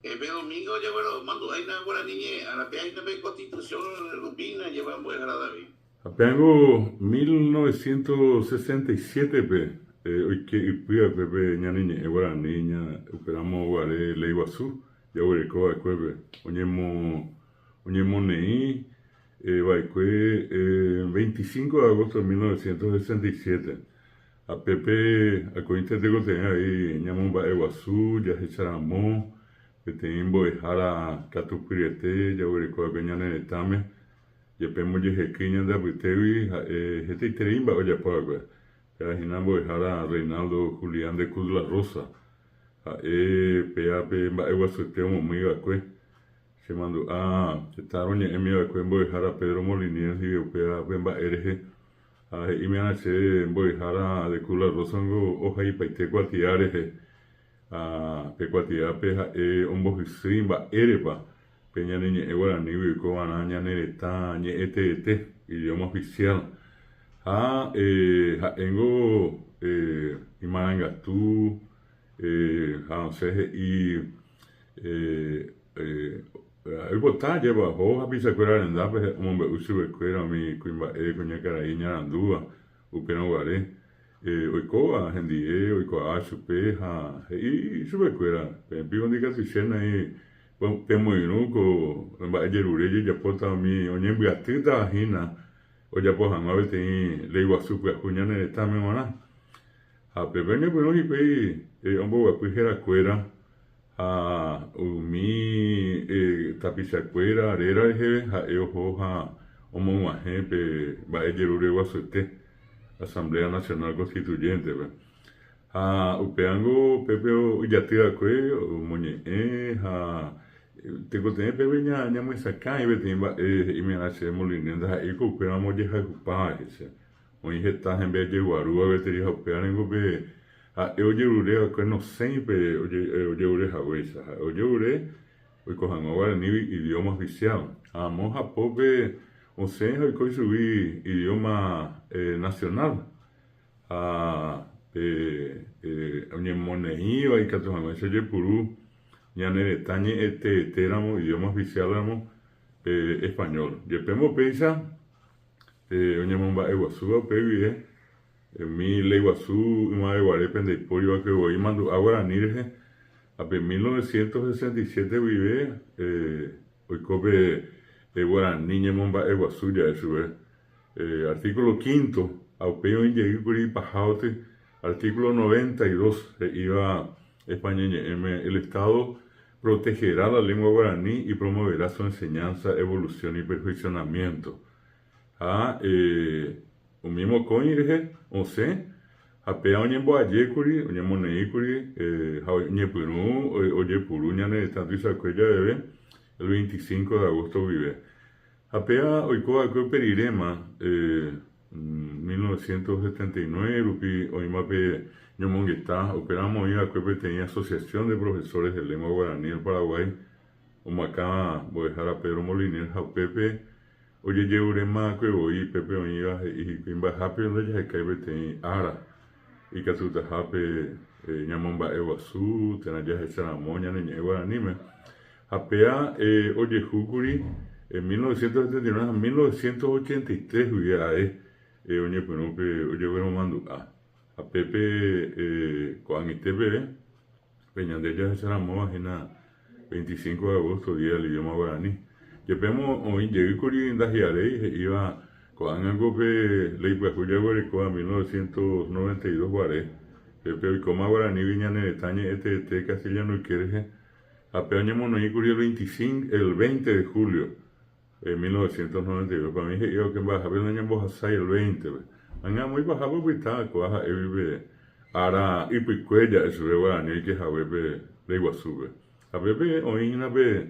Pe domingo ojegueromandu'áina Guarani ñe'ẽ ára, péa hína pe Constitución rupína jeva mbo'ehára David. Ha péango 1967-pe oike ypy va'ekue pe ñane ñe'ẽ Guarani upéramo guare Léi Guasu jaguereko va'ekuépe oñemoneĩ va'ekue 25 de agosto de 1967. Ha pépe akóinte tekotevẽ avei ñamomba'eguasu jahecharamo peteĩ mbo'ehára katupyryete jaguereko va'ekue ñane retãme, jepe mbojehekýi ñande apytégui ha'e hetaiterei mba'e ojapo va'ekue. Péva hína mbo'ehára Reinaldo Julián de Cruz Larrosa, ha'e péva pe mba'eguasuete omomýi va'ekue. Che mandu'a heta roñe'ẽmi va'ekue mbo'ehára Pedro Moliniers ndive upéva pe mba'e rehe. Ha he'ími arã che mbo'ehára de Cruz Larrosa niko ohaipaite kuatia rehe. Ha pe kuatiápe ha'e ombohysýi mba'érepa pe ñane ñe'ẽ guaranígui oiko va'erã ñane retã ñe'ẽ teete, idioma oficial. Ha ha'éngo imarangatu ha osẽ he'i oipota jepa oho hapichakuéra rendápe omombe'u chupekuéra umi kuimba'e kuñakarai iñarandúva upérõ guare oikóva hendive oikuaa chupe ha he'i chupekuéra, Peẽ piko ndikatuichénai pemoirũ ko mba'ejerure jejapóta umi oñembyatýtava hína ojapo hag̃ua peteĩ léi guasu pyahu ñane retãme g̃uarã. Ha pépe oñepyrũ hikuái omboguapy herakuéra ha umi tapichakuéra réra reheve ha'e oho ha omog̃uahẽ pe mba'ejerure guasuete Asamblea Nacional Constituyente-pe. Ha upévango pépe ijaty va'ekue omoñe'ẽ ha tekotevẽ pépe ñamyesakãi peteĩ mba'e he'ímiarã chéve Moliniers ndaha'éiko upéramo ojehayhupáva he'ise. Oĩ heta hembiajeguarúva gueteri ha upévarengo pe ha'e ojerure va'ekue nosẽi pe ojerure haguéicha. Ha'e ojerure oiko hag̃ua guaranígui idioma oficial. Ha amo hapópe osẽ ha oiko ichugui idioma nacional. Ha pe oñemoneĩva ikatu hag̃uáicha ojepuru ñane retã ñe'ẽteetéramo, idioma oficial-ramo, pe español. Jepémo upéicha oñemomba'eguasúva upe guive, umi léi guasu ymaveguarépe ndaipóri va'ekue voi mandu'a guarani rehe, ha pe 1967 guive oiko pe guarani ñemomba'eguasu ja'e chupe. Artículo quinto, ha upéi oĩ jey kuri ipaháoty, artículo 92 he'íva España ñe'ẽme, El Estado protegerá la lengua guaraní y promoverá su enseñanza, evolución y perfeccionamiento. Ha umi mokõi rehe osẽ ha péva oñemboajékuri, oñemoneĩkuri ha oñepyrũ ojepuru ñane retã tuichakue javeve el 25 de agosto guive. Ha péva oiko va'ekue upe riréma, 1979 rupi oĩma pe ñomongeta, upéramo oĩ va'ekue peteĩ Asociación de Profesores de Lengua Guaraní del Paraguay, omoakãva mbo'ehára Pedro Moliniers ha upépe ojejeruréma va'ekue voi pépe oĩva he'i hikuái mba'ehápe ndajahekái peteĩ ára ikatutahápe ñamomba'eguasu térã jahecharamo ñane ñe'ẽ guaraníme. Ha péa ojehúkuri 1979 ha 1983 guive ae oñepyrũ pe ojegueromandu'a. Ha pépe ko'ag̃aite peve pe ñande jahecharamóva hína 25 de agosto Día del Idioma Guaraní. Jepémo oĩ jeýkuri ndahi'aréi he'íva ko'ág̃a ko pe léi pyahu jaguerekóva 1992 guare, pépe oikóma guaranígui ñane retã ñe'ẽteete castellano yke rehe. Ha pe oñemonoĩkuri el 25, el 20 de julio de 1992, pa mí he'íva ke mba'ehápe nañambohasái el 20-pe. Ág̃a amo ipahápe opyta kóva ha'égui pe ára ypykue ja'e chupe guarani oike hague pe Léi Guasúpe. Ha pépe oĩ hína pe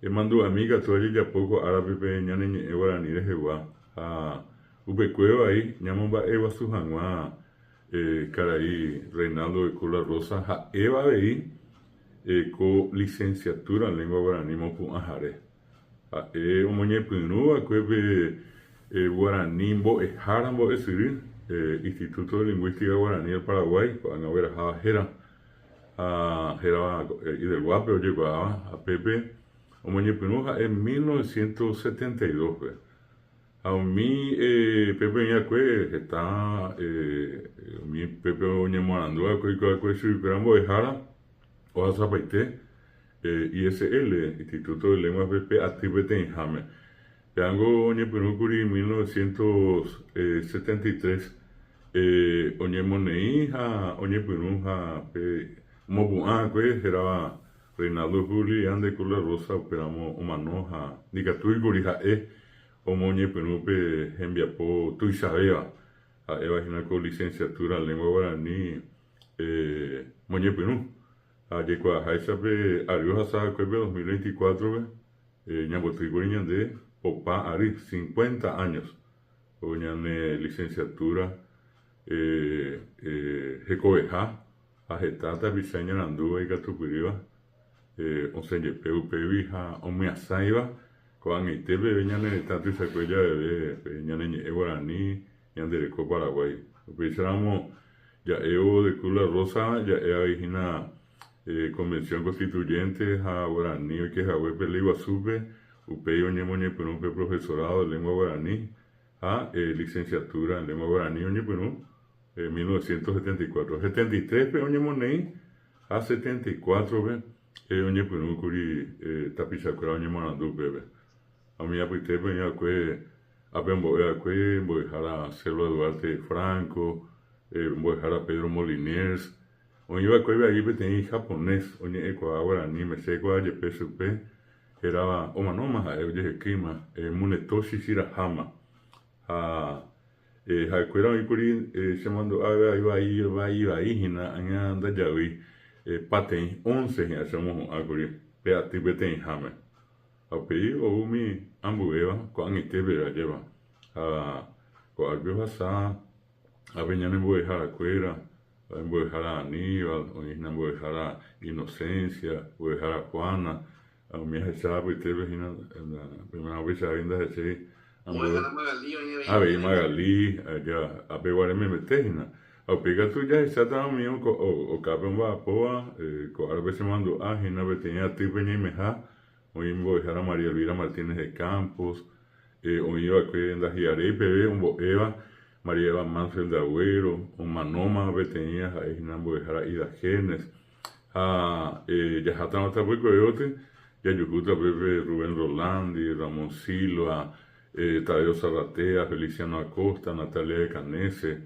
mandu'ami ikatu ajejapo ko árape pe ñane ñe'ẽ guarani rehegua ha upekuévo ai ñamomba'eguasu hag̃ua karai Reinaldo de Cruz Larrosa ha'éva avei ko Licenciatura en Lengua Guaraní mopu'ãhare. Ha'e omoñepyrũva'ekue pe Guarani mbo'ehára mbo'esyry Instituto de Lingüística Guaraní del Paraguay, ko'ág̃a ogueraháva héra. ha hérava Idelguápe ojekuaáva ha pépe omoñepyrũ ha'e 1972-pe. Ha umi pépe oĩ'akue heta umi pépe oñemoarandu'akue oiko'akue chuguikuéra mbo'ehára ohasapaite ISL, Instituto de Lenguas-pe pe aty peteĩháme. Péango oñepyrũkuri 1973 oñemoneĩ ha oñepyrũ ha pe omopu'ã'akue hérava Reinaldo Julián de Cruz La Rosa upéramo omano ha ndikatúikuri ha'e omoñepyrũ pe hembiapo tuichavéva ha'éva hína ko Licenciatura en Lengua Guarani moñepyrũ. Ha jaikuaaháicha pe ary ohasa'akue pe 2024-pe ñambotýkuri ñande popa ary, cincuenta años, ko ñane licenciatura hekoveha ha heta tapicha iñarandúva ikatupyrýva osẽ jepe upégui ha omyasãiva ko'ag̃aite peve ñane retã tuichakue javeve pe ñane ñe'ẽ guarani ñande reko Paraguái. Upéicharamo ja'évo de Cruz La Rosa ja'e avei hína Convención Constituyente ha guarani oike hague pe Léi Guasúpe, upéi oñemoñepyrũ pe Profesorado de Lengua Guarani ha Licenciatura en Lengua Guarani oñepyrũ 1974. 73-pe oñemoneĩ ha 74-pe oñepyrũkuri tapichakuéra oñemoarandu upépe. Ha umi apytépe oĩva'ekue ápe ombo'eva'ekue mbo'ehára Selva Duarte Franco, mbo'ehára Pedro Moliniers, oĩva'ekue avei peteĩ japonés oñe'ẽkuaa guaraníme, chékuaa jepe chupe, hérava omanóma ha'e ojehekýima, Munetoshi Shirahama. Ha ha'ekuéra oĩkuri chemandu'a vai vai vai hína ág̃a ndajavýi pateĩ once hi'ã che omohu'ãkuri pe aty peteĩháme. Ha upéi ou umi ambuéva ko'ag̃aite peve ajépa. Ha ko'águi ohasa ápe ñane mbo'eharakuéra, mbo'ehára Aníbal, oĩ hína mbo'ehára Inocencia, mbo'ehára Juana, Ha umi ahecha apytépe hína, primera upeichahágui ndahechéi ambue. Mbo'ehára Magalí oĩ avei. Avei Magalí, ja apeguare memete hína. Ha upéi katu jahecháta umi okápe omba'apóva, ko árape chemandu'a hína peteĩ atýpe ñaimeha, oĩ mbo'ehára María Elvira Martínez de Campos, oĩ va'ekue ndahi'aréi peve ombo'éva María Eva Mansfeld de Agũero, omanóma peteĩ ha'e hína mbo'ehára Ida Genes. Ha jahátarõ tapykuevévoty, jajuhúta upépe Rubén Rolandi, Ramón Silva, Tadeo Zarratea, Feliciano Acosta, Natalia de Canese,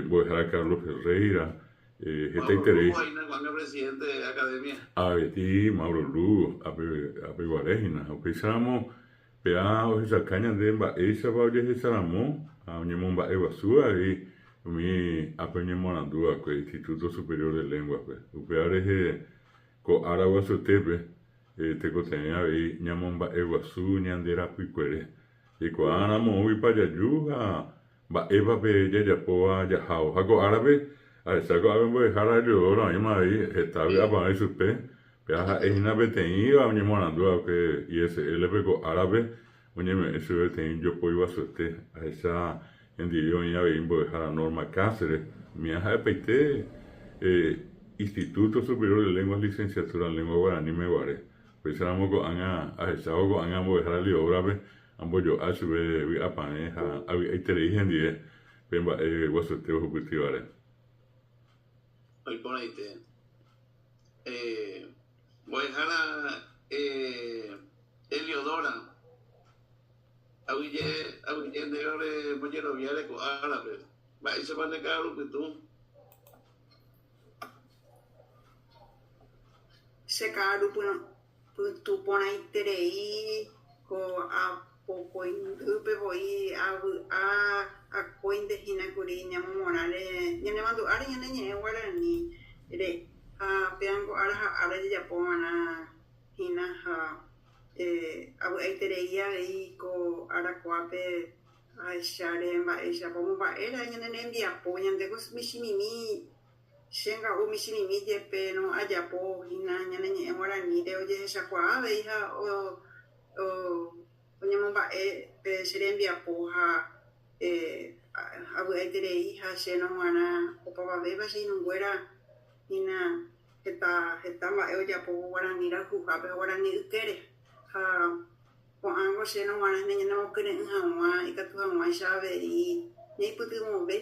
mbo'ehára Carlos Ferreira, hetaiterei. Mauro Lugo hína ko'ág̃a presidente academia. Avei Mauro Lugo, apeguare hína. Upéicharamo Péa ohechauka ñande mba'éichapa ojehecharamo ha oñemomba'eguasu avei umi ápe oñemoarandu va'ekue Instituto Superior de Lenguas-pe. Upéva rehe ko ára guasuetépe tekotevẽ avei ñamomba'eguasu ñande rapykuere. Jaikuaáramo oúipa jaju ha mba'épa pe jajapóva jahávo. Ha ko árape ahecha ko'ápe mbo'ehára Heliodoro oĩma avei heta vy'apavẽ chupe Péva ha'e hína peteĩva oñemoarandu va'ekue ISL-pe ko árape oñeme'ẽ chupe peteĩ jopói guasuete. Ahecha hendive oĩ avei mbo'ehára Norma Cáceres, umíva ha'epaite Instituto Superior de Lenguas Licenciatura en Lengua Guaraníme guare. Upéicharamo ko'ág̃a ahechávo ko'ág̃a mbo'ehára Lióbrape ambojo'a chupe vy'apavẽ ha avy'aiterei hendive pe mba'e guasuete ohupytývare. Oiporãite. Mbo'ehára Heliodora, aguyje aguyje ndéve ore mbojeroviáre ko árape. Mba'éichapa nde ka'arupytũ? Che ka'arupytũ porãiterei ko apokoindýpe voi avy'a akóinte hína kuri ñamomorãre ñanemandu'áre ñane ñe'ẽ guarani re ha péango ára ha ára jajapo va'erã hína ha avy'aiterei avei ko ára kuápe ahecháre mba'éichapa omomba'éra'e ñane rembiapo ñandéko michĩmimi Che nga'u michĩmimi jepérõ ajapo hína ñane ñe'ẽ guaraníre ojehechakuaa avei ha oñemomba'e pe che rembiapo ha avy'aiterei ha chérõ g̃uarã opavavéva che irũnguéra hína. Heta heta mba'e ojapo guarani rayhuhápe ha guarani ykére. Ha ko'ág̃a chéverõ g̃uarã hína ñanemokyre'ỹ hag̃ua ikatu hag̃uáicha avei ñaipytyvõve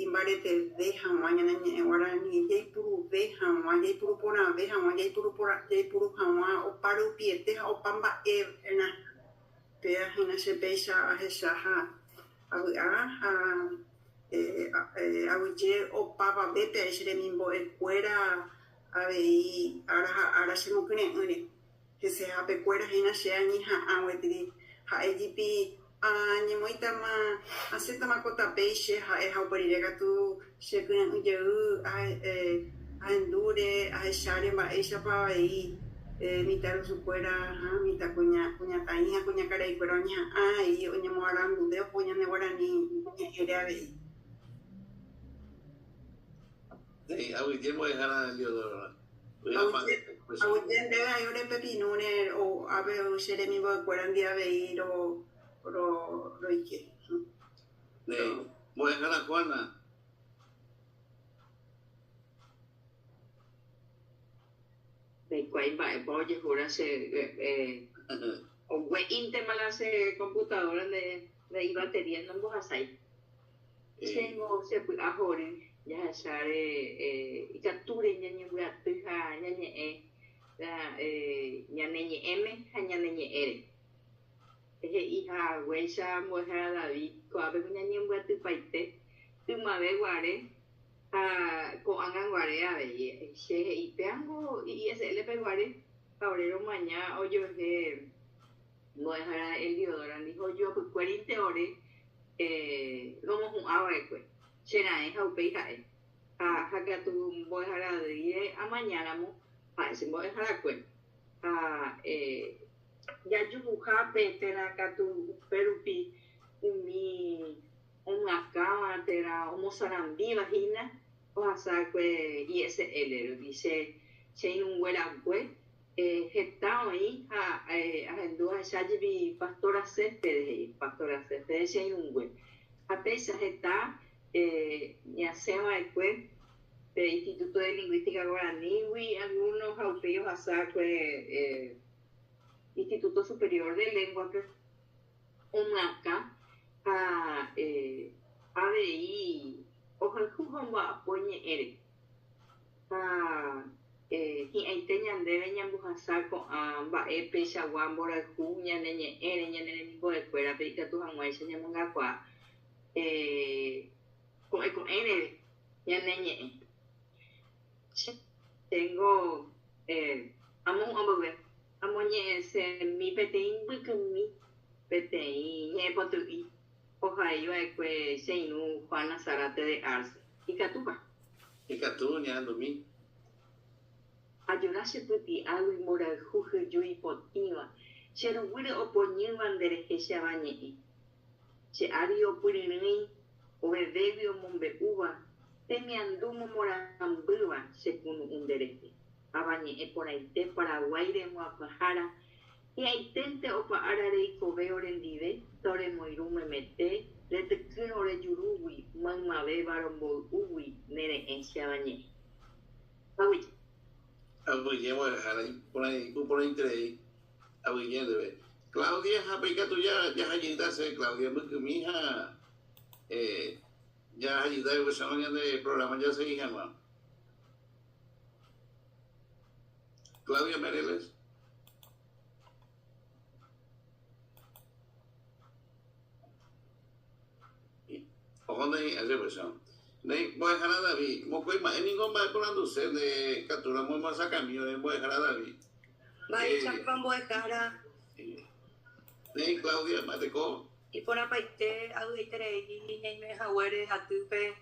imbareteve hag̃ua ñane ñe'ẽ guarani, jaipuruve hag̃ua, jaipuru porãve hag̃ua, jaipuru porã, jaipuru hag̃ua opa rupiete ha opa mba'erã. Péa hína che péicha ahecha ha avy'a ha aguyje opavavépe che remimbo'ekuéra avei ára ha ára chemokyre'ỹre. Hesehapekuéra hína che añeha'ã gueteri ha'e jepi añemoĩtama asẽtama ko tapéi che ha'e ha upe rire katu che kyre'ỹ jey ahendúre ahecháre mba'éichapa avei mitãrusukuéra ha mitãkuña kuñataĩ ha kuñakaraikuéra oñeha'ã avei oñemoaranduve oho ñane guarani ñe'ẽre avei. Néi, aguyje mbo'ehára Eliodoro. Aguyje ndéve aĩ ore pepirũre ápe che remimbo'ekuérandi avei roike. Néi, mbo'ehára Juana. Ndaikuaái mba'épa ojehúra che ogue'íntema la che computadora nde ibatería nombohasái. Chéngo che py'a hory jahecháre ikatúre ñañembyaty ha ñañe'ẽ ñane ñe'ẽme ha ñane ñe'ẽre. He'i haguéicha mbo'ehára David, ko'ápe ko ñañembyatypaite ymave guare ha ko'ág̃a guare avei. Che he'i, Péango ISL-pe guare ha ore romaña ojoehe Mbo'ehára Eliodora-ndi ha ojoapykuérinte ore romohu'ã va'ekue, che raẽ ha upéi ha'e. Ha ha katu mbo'ehára rire amañáramo ha'e che mbo'eharakue. Ha jajuhuhápe térã katu upérupi umi omyakãva térã omosarambíva hína ohasa va'ekue ISL rupi che che irũnguerakue Heta oĩ ha ahendu ahecha jepi Pastora Céspedes he'i, Pastora Céspedes che irũngue. Ha péicha heta ñasẽ va'ekue pe Instituto de Lingüística Guaranígui alguno ha upéi ohasa va'ekue Instituto Superior de Lengua-pe omyakã ha avei ohayhu ha omba'apo ñe'ẽre. Ha hi'ãite ñandéve ñambohasa ko'ã mba'e peichagua mborayhu ñane ñe'ẽre ñane remimbo'ekuérape ikatu hag̃uáicha ñamongakuaa ko'ẽ ko'ẽre ñane ñe'ẽ. Chéngo amohu'ã mboyve amoñe'ẽsemi peteĩ mbykymi peteĩ ñe'ẽpoty'i ohaiva'ekue che irũ Juana Zárate de Arce. Ikatúpa? Ikatu ñahendumi. Ajora che pyti'águi mborayhu hyju ipotĩva, che ruguýre opoñýva nde rehe che avañe'ẽ. Che ári opyryrỹi, ovevégui omombe'úva, temiandu momorãmbýva che kunu'ũ nde rehe. Avañe'ẽ porãite Paraguái remoakãhára, hi'ãiténte opa ára reikove orendive, toremoirũ memete, retykýrõ ore jurúgui maymavéva romboy'úgui ne re'ẽ che avañe'ẽ. Aguyje. Aguyje mbo'ehára iporã iporãiterei. Aguyje ndéve. Claudia ha pe ikatu jaha jeýta che Claudia mbykymi ha jaha jeýta upéicharõ ñande programa jasegi hag̃ua. Claudia Mereles. Oho ndéi aje upéicharõ. Néi, mbo'ehára David, mokõi mba'e ningo mba'eporanduse nde ikatúramo emyasakãmi ore mbo'ehára David. Mba'éichapa mbo'ehára. Néi, Claudia, mba'eteko? Iporãpaite avy'aiterei ñaime haguére atýpe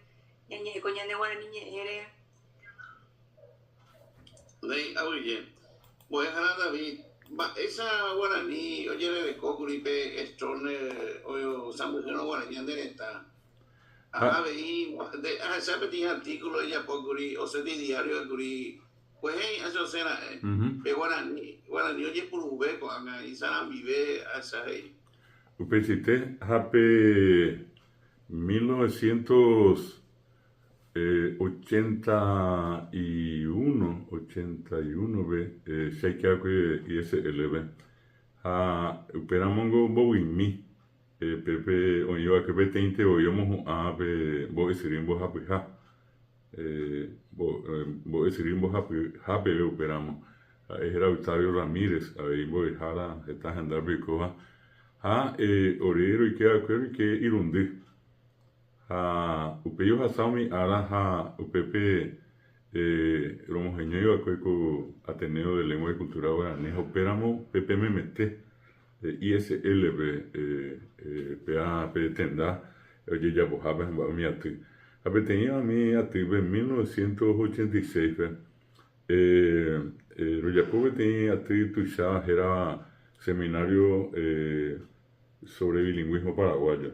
ñañe'ẽ ko ñane guarani ñe'ẽre. Néi, aguyje. Mbo'ehára David, mba'éicha guarani ojererekókuri pe Stroessner oisãmbyhýrõ guare ñane retã? Ha avei nde ahecha peteĩ artículo ejapókuri osẽti diario-kuri kuehe hi'ã che osẽ ra'e, pe guarani, guarani ojepuruve ko'ág̃a isarambive ahecha he'i. Upeichaite ha pe 1900. 81, 81-pe che aike va'ekue ISL-pe ha upéramongo mbovymi pépe oĩ va'ekue peteĩnte voi omohu'ã pe mbo'esyry mbohapyha, mbo'esyry mbohapyha peve upéramo. Ha'e héra Octavio Ramírez, avei mbo'ehára heta hendápe oikóva ha ore roike va'ekue roike irundy. Ha upéi ohasa umi ára ha upépe romoheñói va'ekue ko Ateneo de Lengua y Cultura Guarani ha upéramo pépe memete ISL-pe péva pe tenda ojejapohápe ha mba'e umi aty. Ha peteĩva umi atýpe 1986-pe rojapo peteĩ aty tuicháva hérava Seminario sobre Bilingũismo Paraguayo.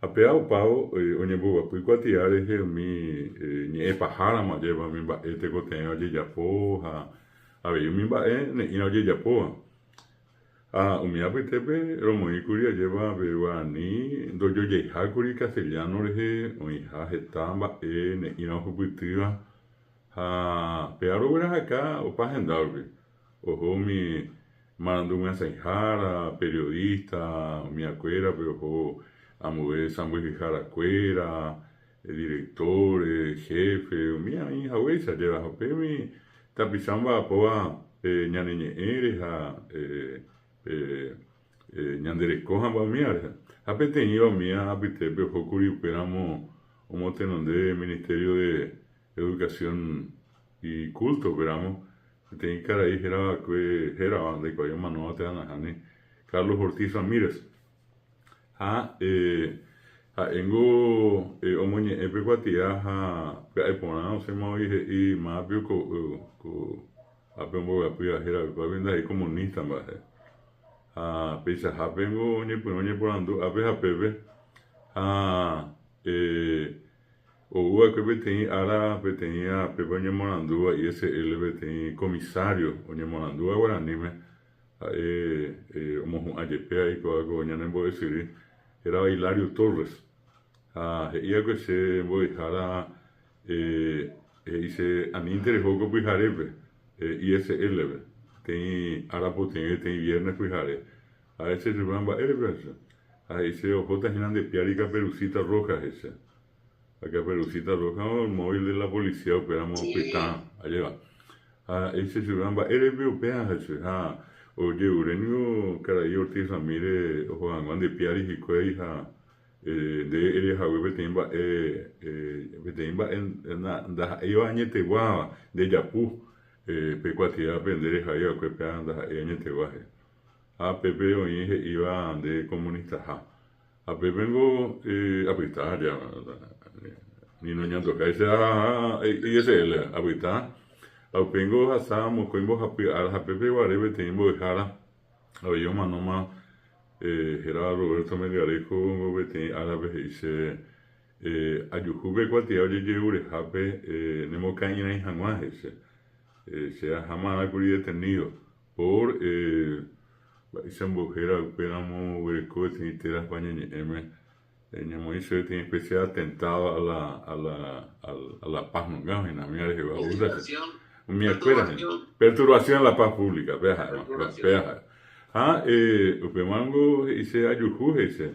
Ha péva opávo oñemboguapy kuatia rehe umi ñe'ẽ paháramo ajépa umi mba'e tekotevẽ ojejapo ha avei umi mba'e ne'ĩra ojejapóva. Ha umi apytépe romoĩkuri ajépa pe guarani ndojojeihákuri castellano rehe oĩha heta mba'e ne'ĩra ohupytýva ha péva roguerahaka opa henda rupi. Oho umi marandu myasãihára, periodista, umiakuérape oho ambue sãmbyhyharakuéra, directores, jefe, umi oĩ haguéicha ajéva ha upe umi tapicha omba'apóva pe ñane ñe'ẽre ha pe ñande reko ha mba'e umíva rehe. Ha peteĩva umíva apytépe ohókuri upéramo omotenonde Ministerio de Educación y Culto-pe ramo, peteĩ karai hérava va'ekue, hérava ndaikuaái omanóva térã nahániri, Carlos Ortiz Ramírez. Ha ha'éngo omoñe'ẽ pe kuatia ha pya'e porã osẽma voi he'i mápio ko ápe ombovyapýva héra upévape ndaha'éi comunista mba'e. Ha peichahápengo oñepyrũ oñeporandu ápe ha pépe ha Ou va'ekue peteĩ ára peteĩ ápepe oñemorandúva ISL peteĩ comisario oñemorandúva guaraníme, ha'e omohu'ã jepe aikóva ko ñane mbo'esyry hérava Hilario Torres. Ha he'i va'ekue che mbo'ehára he'i che anínte reho ko pyharépe ISL-pe, peteĩ ára poteĩ peteĩ viernes pyhare. Ha'e che chupe mba'érepa che. Ha he'i che ohóta hína nde piári Caperucita Roja, he'i che. Ha Caperucita Roja el móvil de la policía upéramo pytã, ajéva. Ha he'i che chupe mba'érepa upéva, he'i che. Ha ojerure ningo karai Ortiz Ramírez oho hag̃ua nde piári hikuái ha nde ere hague peteĩ mba'e, peteĩ mba'e ndaha'éiva añeteguáva, nde japu pe kuatiápe nde rehai va'ekue péva ndaha'éi añetegua, he'i. Ha pépe oĩ he'íva nde comunistaha. Ha pépengo apyta ja ni noñandukái che ISL apyta. Ha upéingo ohasa mokõi mbohapy ára ha pépe guare peteĩ mbo'ehára avei omanóma hérava Roberto Melgarejo peteĩ árape he'i che ajuhu pe kuatia ojejerurehápe nemokã'irãi hag̃ua he'i che. Che aháma kuri detenido. Por mba'éicha mbohéra upéramo oguereko peteĩ téra España ñe'ẽme, ñamoĩ chéve peteĩ especie de atentado a la, a la, a la paz nunga oĩna umíva rehegua oúta che. Umi akuéra hína. Perturbación a la paz pública, péva ha'éma, péva ha'e. Ha upémango he'i che ajuhu he'i che,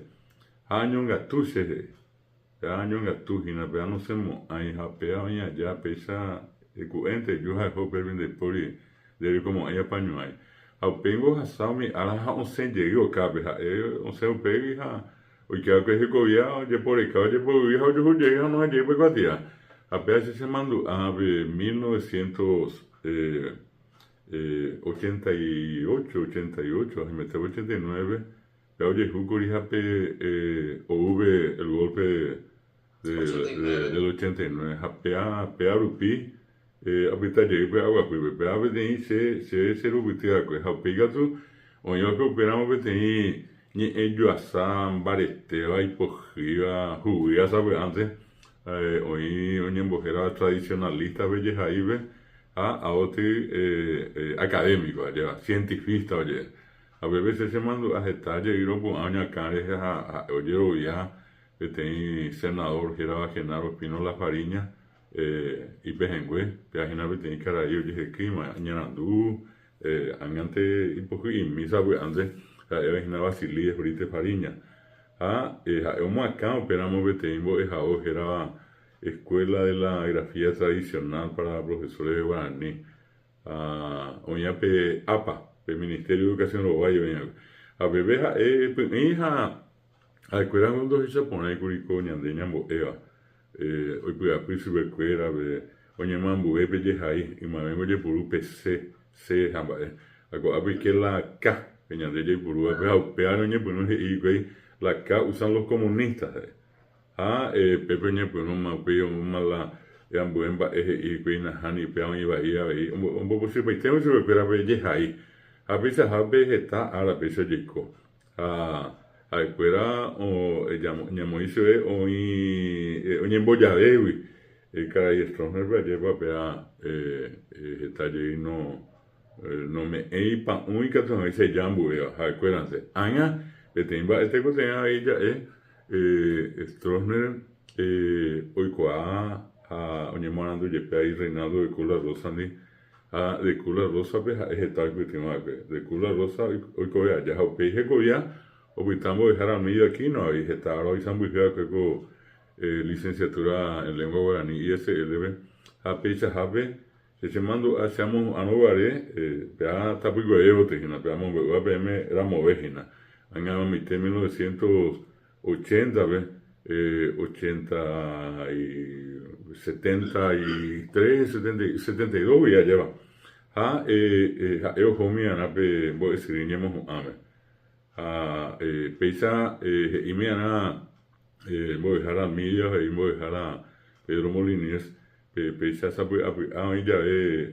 ha añongatu che he'i. Péva añongatu hína, péva nosẽmo'ãi ha péva oĩ aja péicha eku'énte eju ha eho upérupi ndaipóri nderekomo'ãi apañuãi. Ha upéingo ohasa umi ára ha osẽ jey okápe, ha'e osẽ upégui ha oike va'ekue hekovia ojeporeka ojepoyvi ha ojuhu jey ha onohẽ jey pe kuatia. Ha péva che chemandu'a pe 1988, 88, haimete 89-pe, Pe ojehúkuri ha pe oúve el golpe del 89 ha péa péa rupi apyta jey pe aguapýpe. Péa peteĩ che che che rupyty va'ekue ha upéi katu oĩ va'ekue upéramo peteĩ ñe'ẽ juasa mbaretéva ipohýiva huguýva sapy'ánte oĩ oñembohérava tradicionalista-pe jehaípe ha aoty académico ajéva cientifista oje'e. Ha upépe che chemandu'a heta jey ropu'ã oñakã rehe ha ha'e ojerovia peteĩ senador hérava Genaro Espínola Fariña. Ipehẽngue, péva hína peteĩ karai ojehekýima iñarandu, ág̃ante ipohy'imi sapy'ánte, ha'éva hína Basilides Brítez Fariña. Ha ha'e omoakã upéramo peteĩ mbo'ehao hérava Escuela de la Grafía Tradicional para Profesores de Guaraní. Ha oĩva pe APA, pe Ministerio de Educación rovái oĩvape. Ha upépe ha'e py'ỹi ha ha'ekuéra ndohechaporãikuri ko ñande ñambo'éva. Oipy'apy chupekuéra pe oñemoambue pe jehai, ymavéngo ojepuru pe C, C ha mba'e. Ha ko'ápe oike la K, pe ñande jaipurúvape ha upévare oñepyrũ he'i hikuái la K usan los comunistas, he'i. Ha pépe oñepyrũma upéi oúma la ambue mba'e he'i hikuái nahániri upéva oĩ vai avei ombopochypaitéma chupekuéra pe jehai. Ha peichahápe heta ára péicha ojeiko. Ha ha'ekuéra ñamoĩ chupe oĩ oñembojavégui karai Stroessner-pe ajépa péva heta jey nome'ẽi pa'ũ ikatu hag̃uáicha ija ambuéva ha'ekuérante. Ág̃a peteĩ mba'e tekotevẽ avei ja'e Stroessner oikuaa ha oñemoarandu jepe avei Reinaldo de Cula Rosa-ndi ha de Cula Rosa-pe ha'e heta oipytyvõ va'ekue. De Cula Rosa oikove aja ha upéi hekovia opyta mbo'ehára Armidio Aquino avei heta ára oisãmbyhy va'ekue ko Licenciatura en Lengua Guarani ISL-pe ha peichahápe che chemandu'a che amohu'ãrõ guare péva tapykuevévote hína, péva amombe'úva peẽme ramove hína. Añamamite 1980-pe, ochenta y setenta y tres, setenta y dos-gui ajéva, ha ha'e ohómi'arã pe mbo'esyry ñemohu'ãme. Ha péicha he'ími'arã mbo'ehára Midia, he'i mbo'ehára Pedro Moliniers, Péicha sapy'apy'a oĩ jave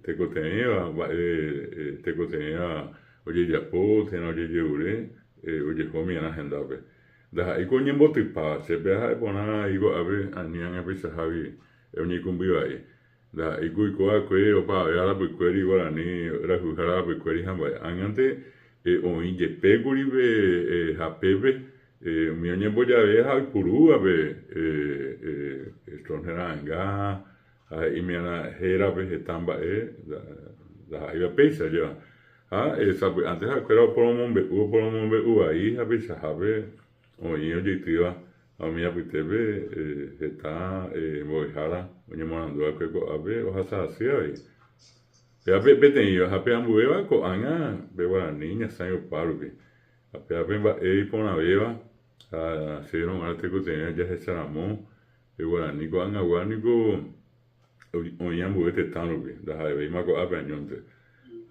tekotevẽva mba'e tekotevẽva ojejapo térã ojejerure ojehomi'arã hendápe. Ndaha'éiko oñembotypáva, che péva ha'e porã iko'ápe ani ág̃a peichahágui oñeikũmby vai. Ndaha'éiko oiko va'ekue opavave arapykuéri guarani rayhuhára rapykuéri ha mba'e. Ág̃ante oĩ jepékuri pe hapépe Umi oñembojave ha oipurúva pe Stroessner ra'ãnga ha he'ími'arã hérape heta mba'e ndaha'éiva péicha ajéva. Ha sapy'ánte ha'ekuéra oporomombe'u oporomombe'u vai ha peichahápe oĩ ojeitýva ha umi apytépe heta mbo'ehára oñemoarandu va'ekue ko'ápe ohasa asy avei. Péva peteĩva ha pe ambuéva ko'ág̃a pe guarani ñasãi opárupi. Ha péva pe mba'e iporãvéva ha chéverõ g̃uarã tekotevẽ jahecharamo pe guarani ko'ag̃agua niko oĩ ambue tetã rupi, ndaha'evéima ko'ápe añónte.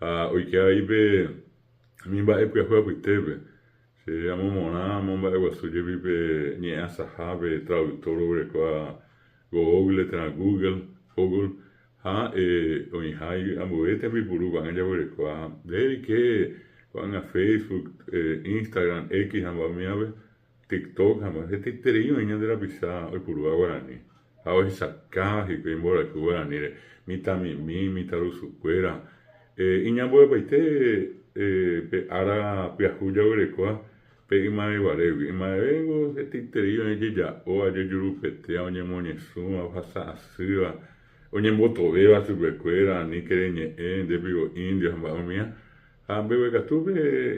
Ha oike avei pe umi mba'e pyahu apytépe, che amomorã amomba'eguasu jepi pe ñe'ẽasaha pe traductor oguerekóva Google térã Google, Google, ha oĩha ambue tembipuru ko'ág̃a jaguerekóva ndéike ko'ág̃a Facebook, Instagram, X ha mba'e umívape, TikTok ha mba'e, hetaiterei oĩ ñande rapicha oipurúva guarani ha ohechakáva hikuái mborayhu guaraníre, mitãmimi, mitãrusukuéra, iñambuepaite pe ára pyahu jaguerekóva Pe ymaveguarégui, ymavevéngo hetaiterei oĩ jeja'óva, jejurupetéva, oñemoñesũva, ohasa asýva, oñembotovéva chupekuéra, aníke reñe'ẽ, nde piko indio ha mba'e umíva. Ha mbeguekatúpe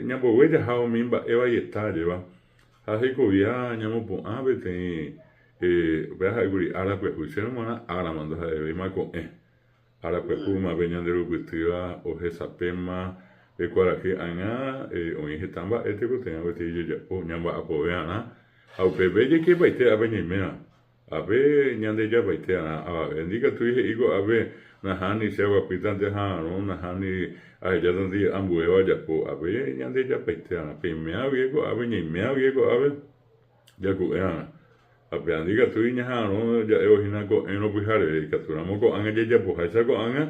ñambogue jaha umi mba'e vaieta ajéva ha hekovia ñamopu'ã peteĩ upéva ha'ékuri ára pyahu, chéve g̃uarã árama ndaha'evéima ko'ẽ. Ára pyahúma pe ñande rupytýva ohesapéma pe kuarahy ág̃a oĩ heta mba'e tekotevẽ gueteri jajapo ñamba'apove arã ha upépe jaikepaite ápe ñaiméva. Ápe ñandejapaite arã avave ndikatúi he'i ko'ápe nahániri che aguapýtante aha'arõ nahániri ahejátante ambuéva ajapo. Ápe ñandejapaite arã peiméva guive ko'ápe ñaiméva guive ko'ápe jaku'e arã. Ha péva ndikatúi ñaha'arõ ja'évo hína ko'ẽrõ pyhareve, ikatúramo ko'ág̃a jajapoháicha ko'ág̃a,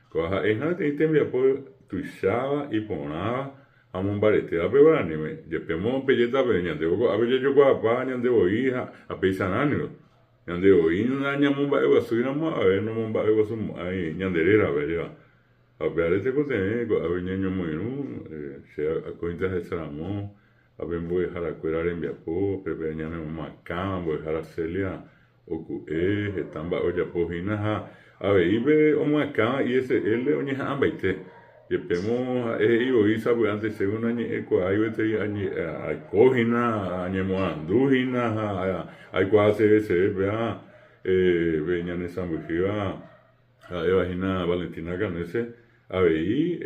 kóva ha'ehína peteĩ tembiapo tuicháva, iporãva ha omombaretéva pe guaraníme. Jepémo pejéta peẽ, ñandévo ko'ápe jajokuaapa ñande voi ha peicharã niko. Ñande voi nañamomba'eguasúiramo avave nomomba'eguasumo'ãi ñande rérape, ajépa. Ha upévare tekotevẽ ko'ápe ñañomoirũ, che akóinte ahecharamo Ha pe mbo'eharakuéra rembiapo, pe ñanemoakãva mbo'ehára Celia Oku'e heta mba'e ojapo hína ha avei pe omyakãva ISL oñeha'ãmbaite. Jepémo ha'e he'i voi sapy'ánte chéve nañe'ẽkuaái gueteri aiko hína, añemoarandu hína ha aikuaaseve chéve péva pe ñane sãmbyhýva ha'éva hína Valentina Canese avei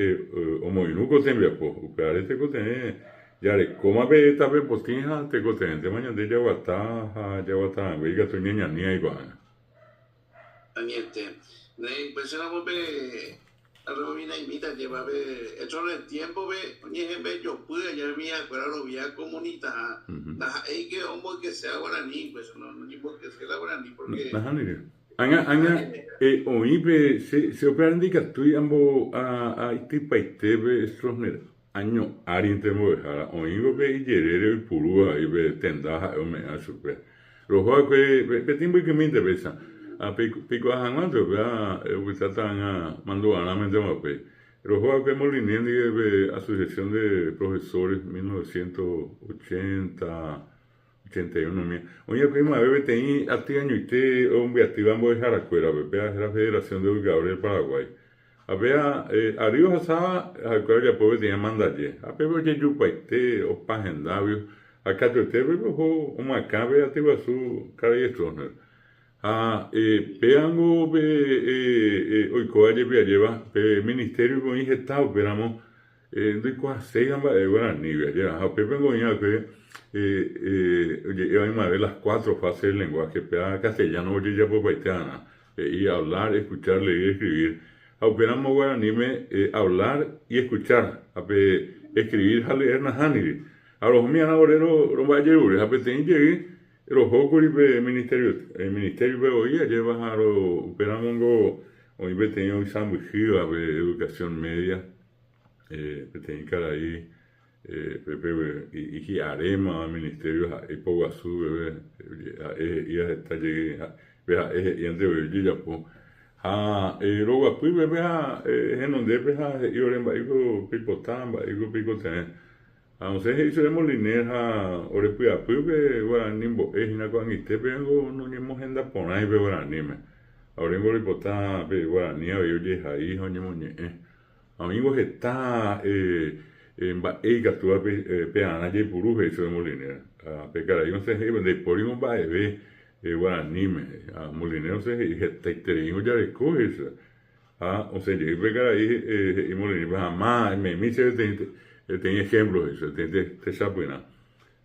omoirũ ko tembiapo. Upévare tekotevẽ jarekóma pe tape potĩ ha tekotevẽntema ñande jaguata ha jaguata rangue ikatu ñañani aikuaág̃a. Añete. Upéicharamo pe rebobinaimíta ajépa pe hecho en el tiempo-pe oñehembejopy aja umi ha'ekuéra orovia comunitaha. Ndaha'éike omboykesea guarani, pues no oñemboykese la guarani porque. Nahániri. Ág̃a, ág̃a, oĩ pe che, che upévare ndikatúi ambo aitypaite pe Stroessner año árinte mbo'ehára, oĩvo pe ijerére oipurúva avei pe tenda ha'e ome'ẽva chupe. Roho va'ekue peteĩ mbykymínte péicha, ha peikuaa hag̃uánte upéva opytáta ág̃a mandu'arãmentema upéi. Roho va'ekue Molinier ndive pe Asociación de Profesores 1980 81 umi. Oĩ va'ekue ymave peteĩ aty añoite ombyatýva mbo'eharakuérape, péva héra Federación de Educadores del Paraguay. Ha péva ary ohasáva ha'ekuéra ojapo peteĩ amandaje, ha pépe ojejupaite opa hendáguio, ha katuete pépe oho omyakã pe aty guasu karai Stroessner. Ha pévango pe oikóva jepi ajéva, pe ministerio-pe oĩ heta upéramo Ndoikuaaséiva mba'e guaranígui, ajéva. Ha upépe oĩ va'ekue oje'éva ymave las cuatro fases del lenguaje, péva castellano ojejapopaite va'erã, he'i hablar, escuchar, leer y escribir. Ha upéramo guaraníme hablar y escuchar, ha pe escribir ha leer nahániri. Ha rohomi'arã ore romba'ejerure, ha peteĩ jey rohókuri pe ministerio, ministerio-pe voi, ajéva ha upéramongo oĩ peteĩ oisãmbyhýva pe educación media. Peteĩ karai pépe hi'arémava ministerio ha'e ipoguasu peve, ha'e he'íva heta jey, pe ha'e he'íante voi ojejapo. Ha roguapy pépe ha henondépe ha he'i ore mba'éiko peipota, mba'éiko peikotevẽ. Ha osẽ he'i chéve Moliner ha ore py'apýpe guarani mbo'e hína ko'ag̃aite péngo noñemohenda porãi pe guaraníme. Ha oréngo roipota pe guarani avei ojehai ha oñemoñe'ẽ. Ha oĩngo heta mba'e ikatúva pearã jaipuru, he'i chupe Moliner. Ha pe karai osẽ he'i, Ndaipóringo mba'eve guaraníme. Ha Moliner osẽ he'i, Hetaitereíngo jareko, he'i chupe. Ha osẽ jey pe karai he'i Molinerpe, Ha má, eme'ẽmi chéve peteĩ ehémplo, he'i chupe, peteĩ techapyrã.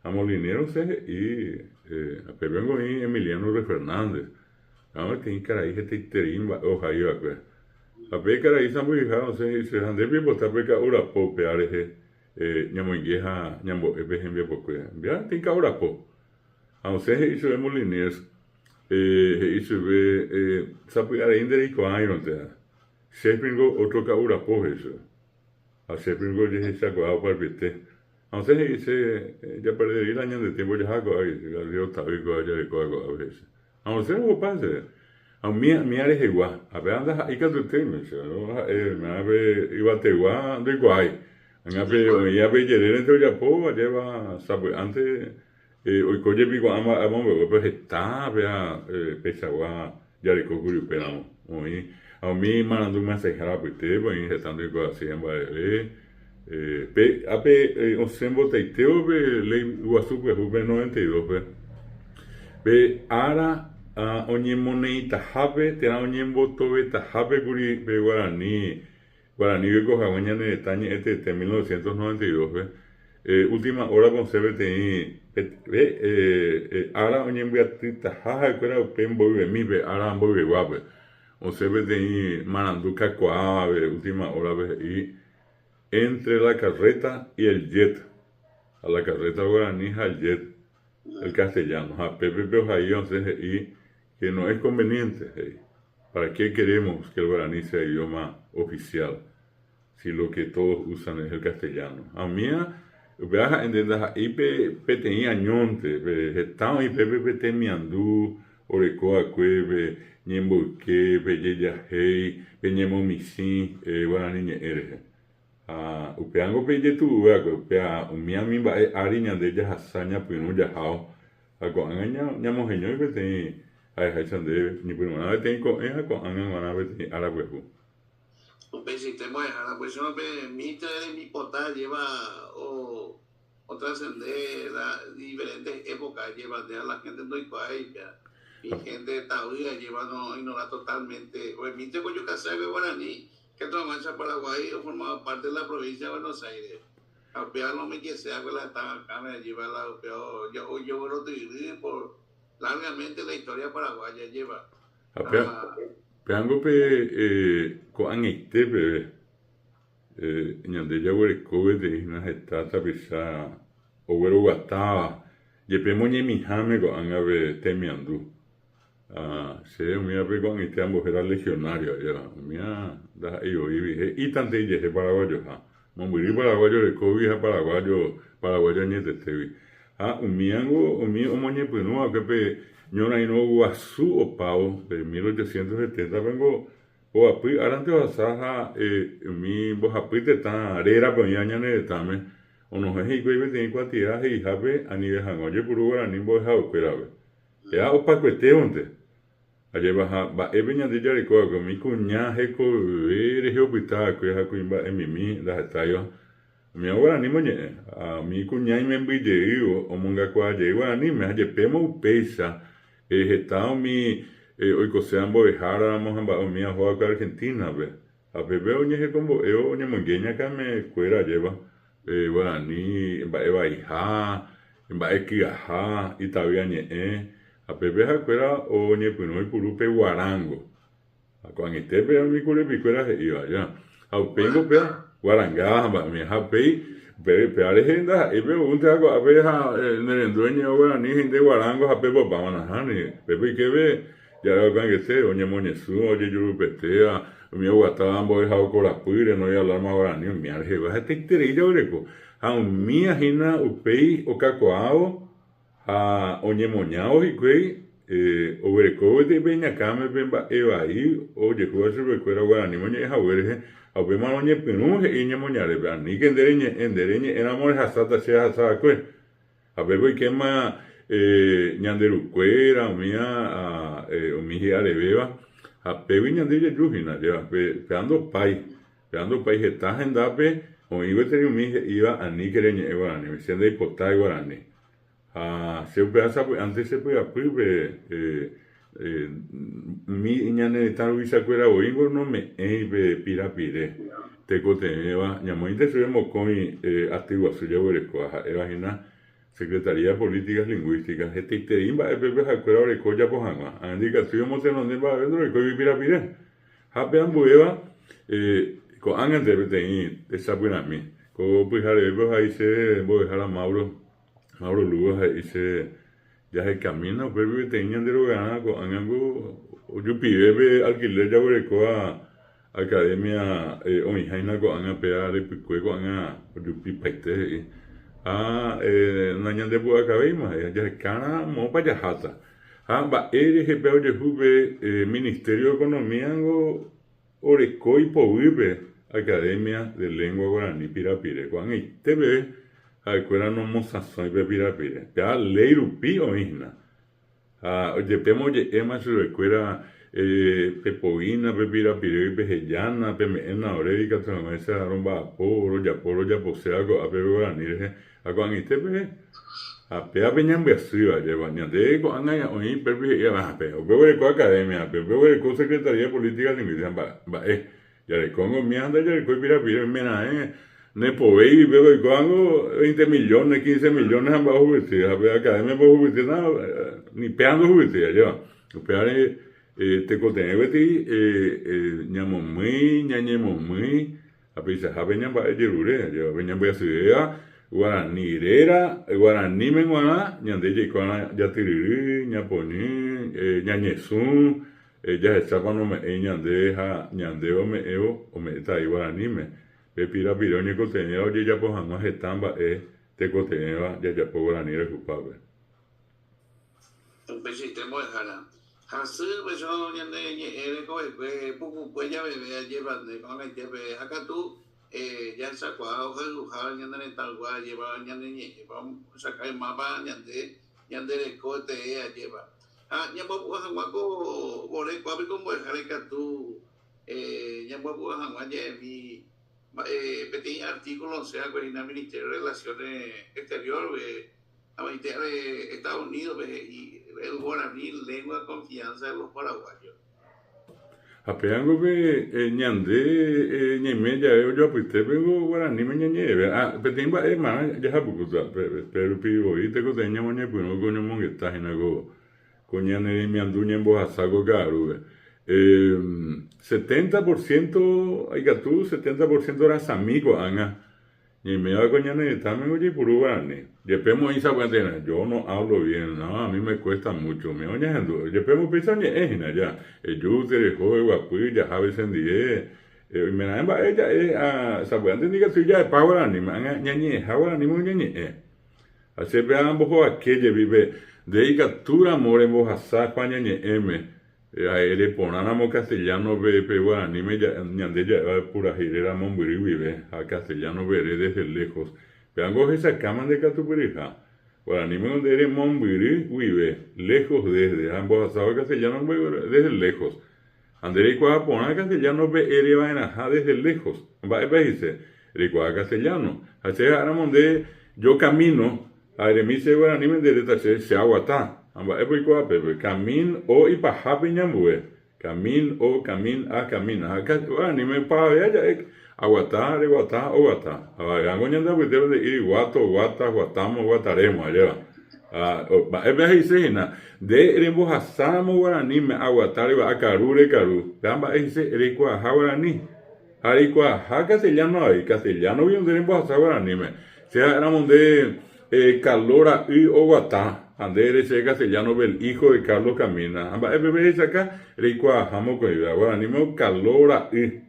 Ha Moliner osẽ he'i, Pépengo oĩ Emiliano Ruiz Fernández. Ha peteĩ karai hetaiterei mba'e ohai va'ekue. Ha pe karai sãmbyhyha osẽ he'i chupe, Ha nde peipota pe ka'u rapo upéva rehe ñamoinge ha ñambo'e pe hembiapokue. Mbya peteĩ ka'u rapo. Ha osẽ he'i chupe Moliniers, he'i chupe, Sapy'arei nde reikuaáirõnte, che ningo ótro ka'u rapo, he'i chupe. Ha che ningo ojehechakuaa oparupiete. Ha osẽ he'i che, Japerderei la ñande tiempo jaha ko'águi, Gabriel Otavy ko'águi jarekóva ko'ápe, he'i che. Ha osẽ ohopa che. Ha umía rehegua, ha péva ndaha'éi katuete oime che, ha'e pe yvategua ndoikuaái. Ág̃a pe oĩva pe ijerérente ojapo, ajépa sapy'ánte oiko jepi ko'ã mba'e amombe'úpe heta péva peichagua jareko kuri upéramo oĩ. Ha umi marandu myasãihára apytépe oĩ heta ndoikuaaséiva mba'eve. Pe ápe osẽ mbotaitévo pe léi guasu pyahúpe 92-pe, pe ára oñemoneĩtahápe térã oñembotovetahápe kuri pe guarani, guarani oiko haguã ñane retã ñe'ẽtete 1992-pe, última hora-pe osẽ peteĩ pe ára oñembyatytaha ha'ekuéra upe mboyvemi pe ára mboyveguápe, osẽ peteĩ marandu kakuaáva pe última hora-pe he'i Entre la carreta y el jet, a la carreta guarani ha el jet el castellano, ha pépe pe ohai osẽ he'i que no es conveniente, he'i, para qué queremos que el guarani sea idioma oficial si lo que todos usan es el castellano. Ha umíva, upéva ha'e nde ndaha'éi pe peteĩ añónte, pe heta oĩ pépe pe temiandu oreko va'ekue pe ñemboyke, pe jejahéi, pe ñemomichĩ guarani ñe'ẽ rehe. Ha upévango pe ijetu'uve va'ekue, upéva umíva umi mba'e ári ñande jahasa ñapyrũ jaháo ha ko'ág̃a ñamoheñói peteĩ. Ha'eháicha ndéve, ñepyrũrã peteĩ ko'ẽ ha ko'ág̃a g̃uarã peteĩ ára pyahu. Upeichaite mbo'ehára upéicharõ pe Mitre rembipota ajéva otrascende la diferentes épocas ajéva nde ha la gente ndoikuaái upéva. Mi gente tavy ajéva no ignora totalmente. Oe Mitre ko ojukase va'ekue guarani, ikatu hag̃uáicha Paraguái oformaba parte de la provincia de Buenos Aires. Ha upéva lo omekese va'ekue la tetã akãme ajéva la upéva ojoguerotyryry por Largamente la historia paraguaya lleva. Ha péango pe ko'ag̃aite peve ñande jaguereko gueteri hína heta tapicha ogueroguatáva, jepe moñemiháme ko'ág̃a pe temiandu. Che umívape ko'ag̃aite ambohéra legionario ajéva, umíva ndaha'éi oĩgui, he'ítante ijehe paraguayoha. Mombyry paraguayo rekógui ha paraguayo paraguayo añetetégui. Ha umíango umi omoñepyrũ va'ekue pe ñorairõ guasu opávo pe 1870 pengo poapy árante ohasa ha umi mbohapy tetã rérape oĩva ñane retãme onohẽ hikuái peteĩ kuatia he'ihápe anive hag̃ua ojepuru guarani mbo'ehaokuérape. Péva opakuetévonte. Ajépa ha mba'épe ñande jareko va'ekue umi kuña hekove rehe opyta va'ekue ha kuimba'e mimi ndahetáiva, umíva guaraníme oñe'ẽ, ha umi kuña imemby jey omongakuaa jey guaraníme, ha jepémo upéicha heta umi oikoséva mbo'ehára ramo ha mba'e umíva oho va'ekue Argentina-pe, ha pépe oñehekombo'évo oñemoinge iñakãme kuéra ajépa guarani mba'e vaiha, mba'e ky'aha, itavy añe'ẽ, ha pépe ha'ekuéra oñepyrũ oipuru pe guarango. Ha ko'ag̃aitépe umi kurepikuéra he'íva, ja. Ha upéingo péva guaranga ha mba'e ha upéi péva rehe ndaha'éi pe oúnte ha ko'ápe ha nerendu eñe'õ guarani he'ínte guarango ha pépe opáma nahániri. Pépe oiképe ja'éva ko'ag̃aite oñemoñesũva, ojejurupetéva, umi oguatáva mbo'ehao korapýre, noĩ alarma guarani, umíva rehegua hetaiterei jaguereko. Ha umíva hína upéi okakuaávo ha oñemoñávo hikuái oguereko gueteri pe iñakãme pe mba'e vai ojehúva chupekuéra guaraníme oñe'ẽ hague rehe, ha upémarõ oñepyrũ he'i ñemoñarépe, Aníke nde reñe'ẽ, nde reñe'ẽramo rehasáta che ahasa va'ekue. Ha pépe oikéma ñande rukuéra, umíva umi hi'arevéva, ha pégui ñande jaju hína, péva ndopái. Péva ndopái heta hendápe oĩ gueteri umi he'íva aníke reñe'ẽ guaraníme, che ndaipotái guarani. Ha che upéva sapy'ánte che py'apýpe umi ñane retã ruvichakuéra voíngo nome'ẽi pe pirapire tekotevẽva ñamoĩnte chupe mokõi aty guasu jaguerekóva, ha'éva hína Secretaría de Políticas Lingüísticas hetaiterei mba'e pépe ha'ekuéra oreko ojapo hag̃ua. Ág̃a ndikatúi omotenonde mba'eve ndorekóigui pirapire. Ha pe ambuéva, ko'ág̃ante peteĩ techapyrãmi. Ko pyharevépe ohai che mbo'ehára Mauro, Mauro Lugo he'i che jahekamína upépe peteĩ ñande rogarã ko'ág̃ango ojupive pe alquiler jaguerekóva academia oĩháina ko'ág̃a péva repykue ko'ág̃a ojupipaite he'i. Ha nañandepu'akavéima he'i jahekárã moõpa jaháta. Ha mba'e rehe pe ojehu pe Ministerio de Economía ngo oreko ipoguýpe Academia de Lengua Guarani pirapire. Ko'ag̃aite peve ha'ekuéra nomosãsõi pe pirapire. Péva léi rupi oĩ hína. Ha ojepéma oje'éma chupekuéra pepoína pe pirapirégui pehejána, peme'ẽna oréve ikatu hag̃uáicha romba'apo, rojapo, rojaposéva ko'ápe pe guarani rehe. Ha ko'ag̃aite peve, ha péva pe ñambyasýva, ajépa, ñande ko'ág̃a oĩ pépe he'íva, ah, pe upe oguereko academia, pe upe oguereko Secretaría de Política Lingüística, mba'e, jarekóngo umi ha ndajarekói pirapire, oimeraẽ nepovéigui péva oikóvango veinte millones, quince millones ha mba'e ohupyty, ha pe academia pe ohupytýta, ni péva ndohupytýi, ajépa, upévare tekotevẽ gueteri ñamomýi, ñañemomýi Ha peichahápe ñamba'e jerure, ajépa pe ñambyasyvéva guarani réra, guaraníme g̃uarã ñande jaikuaa jatyryry, ñapoñy, ñañesũ, jahechápa nome'ẽi ñande ha ñande ome'ẽvo ome'ẽta avei guaraníme. Pe pirapire oñekotevẽva ojejapo hag̃ua heta mba'e tekotevẽva jajapo guarani rehupápe. Upeichaite mbo'ehára. Hasy upéicharõ ñane ñe'ẽ rekovekue pukukue javeve ajépa nde ko'ag̃aite peve. Ha katu jahechakuaa ohayhuha ñane retãygua ajépa ñane ñe'ẽpa ohechaka ymápa ñande ñande reko tee ajépa. Ha ñamboapu'a hag̃ua ko vore kuápe ko mbo'ehára ikatu ñamboapu'a hag̃ua ja'emi mba'e peteĩ artículo osẽva'ekue hína Ministerio de Relaciones Exterior-pe, avaite are Estados Unidos-pe he'i el guaraní lengua confianza de los paraguayos. Ha pévango pe ñande ñaime jave ojoapytépe ko guaraníme ñañe'ẽve. Ah, peteĩ mba'e marã jahapukúta, pe rupi voi tekotevẽ ñamoñepyrũ ko ñomongeta hína ko ko ñane remiandu ñembohasa ko ka'arúpe. Setenta por ciento, ikatu setenta por ciento rasami ko'ág̃a Ñaiméva ko ñane retãme ojeipuru guarani. Jepémo oĩ sapy'ánte yo no hablo bien, no, a mí me cuesta mucho, umi oñehendu. Jepémo upéicha oñe'ẽ hína ja, eju, tereho, eguapy, jaha chendie, oimeraẽ mba'e ja'e ha sapy'ánte ndikatúi ja'epa guaraníme, ág̃a ñañe'ẽha guaraníme oñeñe'ẽ. Ha che péva ambohovake jepi pe nde ikatúramo rembohasa Juan ñañe'ẽme, Ha'e ere porã ramo castellano-pe pe guaraníme ñande ja'éva purahéi réra mombyry guive ha castellano-pe ere desde lejos. Pévango ohechakãma nde katupyryha. Guaraníme nde ere mombyry guive, lejos desde, ha embohasáva castellano-pe desde lejos. Ha nde reikuaa porã castellano-pe ere va'erãha desde lejos. Mba'épa he'ise? Reikuaa castellano. Ha che ha'éramo nde yo camino, Ha eremi che guaraníme nde eréta che, che aguata. Ha mba'épa oiko ápe? Camin o ipahápe iñambue. Camin o, camin a, camina. Ha guaraníme opavavea ja'e aguata, reguata, oguata. Ha va'erãngo ñande apytépe nde'íri guato, guata, guatámo, guatarémo, ajéva. Ha mba'épa he'ise hína? Nde rembohasáramo guaraníme aguata, reguata, akaru, rekaru. Péva mba'e he'ise reikuaaha guarani. Ha reikuaaha castellano avei, castellano-gui nde rembohasa guaraníme. Che ha'éramo nde Kalo ra'y oguata, ha nde ere chéve castellano-pe el hijo de Carlos camina. Ha mba'épe rehechaka? Reikuaaha mokõivéva. Guaraníme Kalo ra'y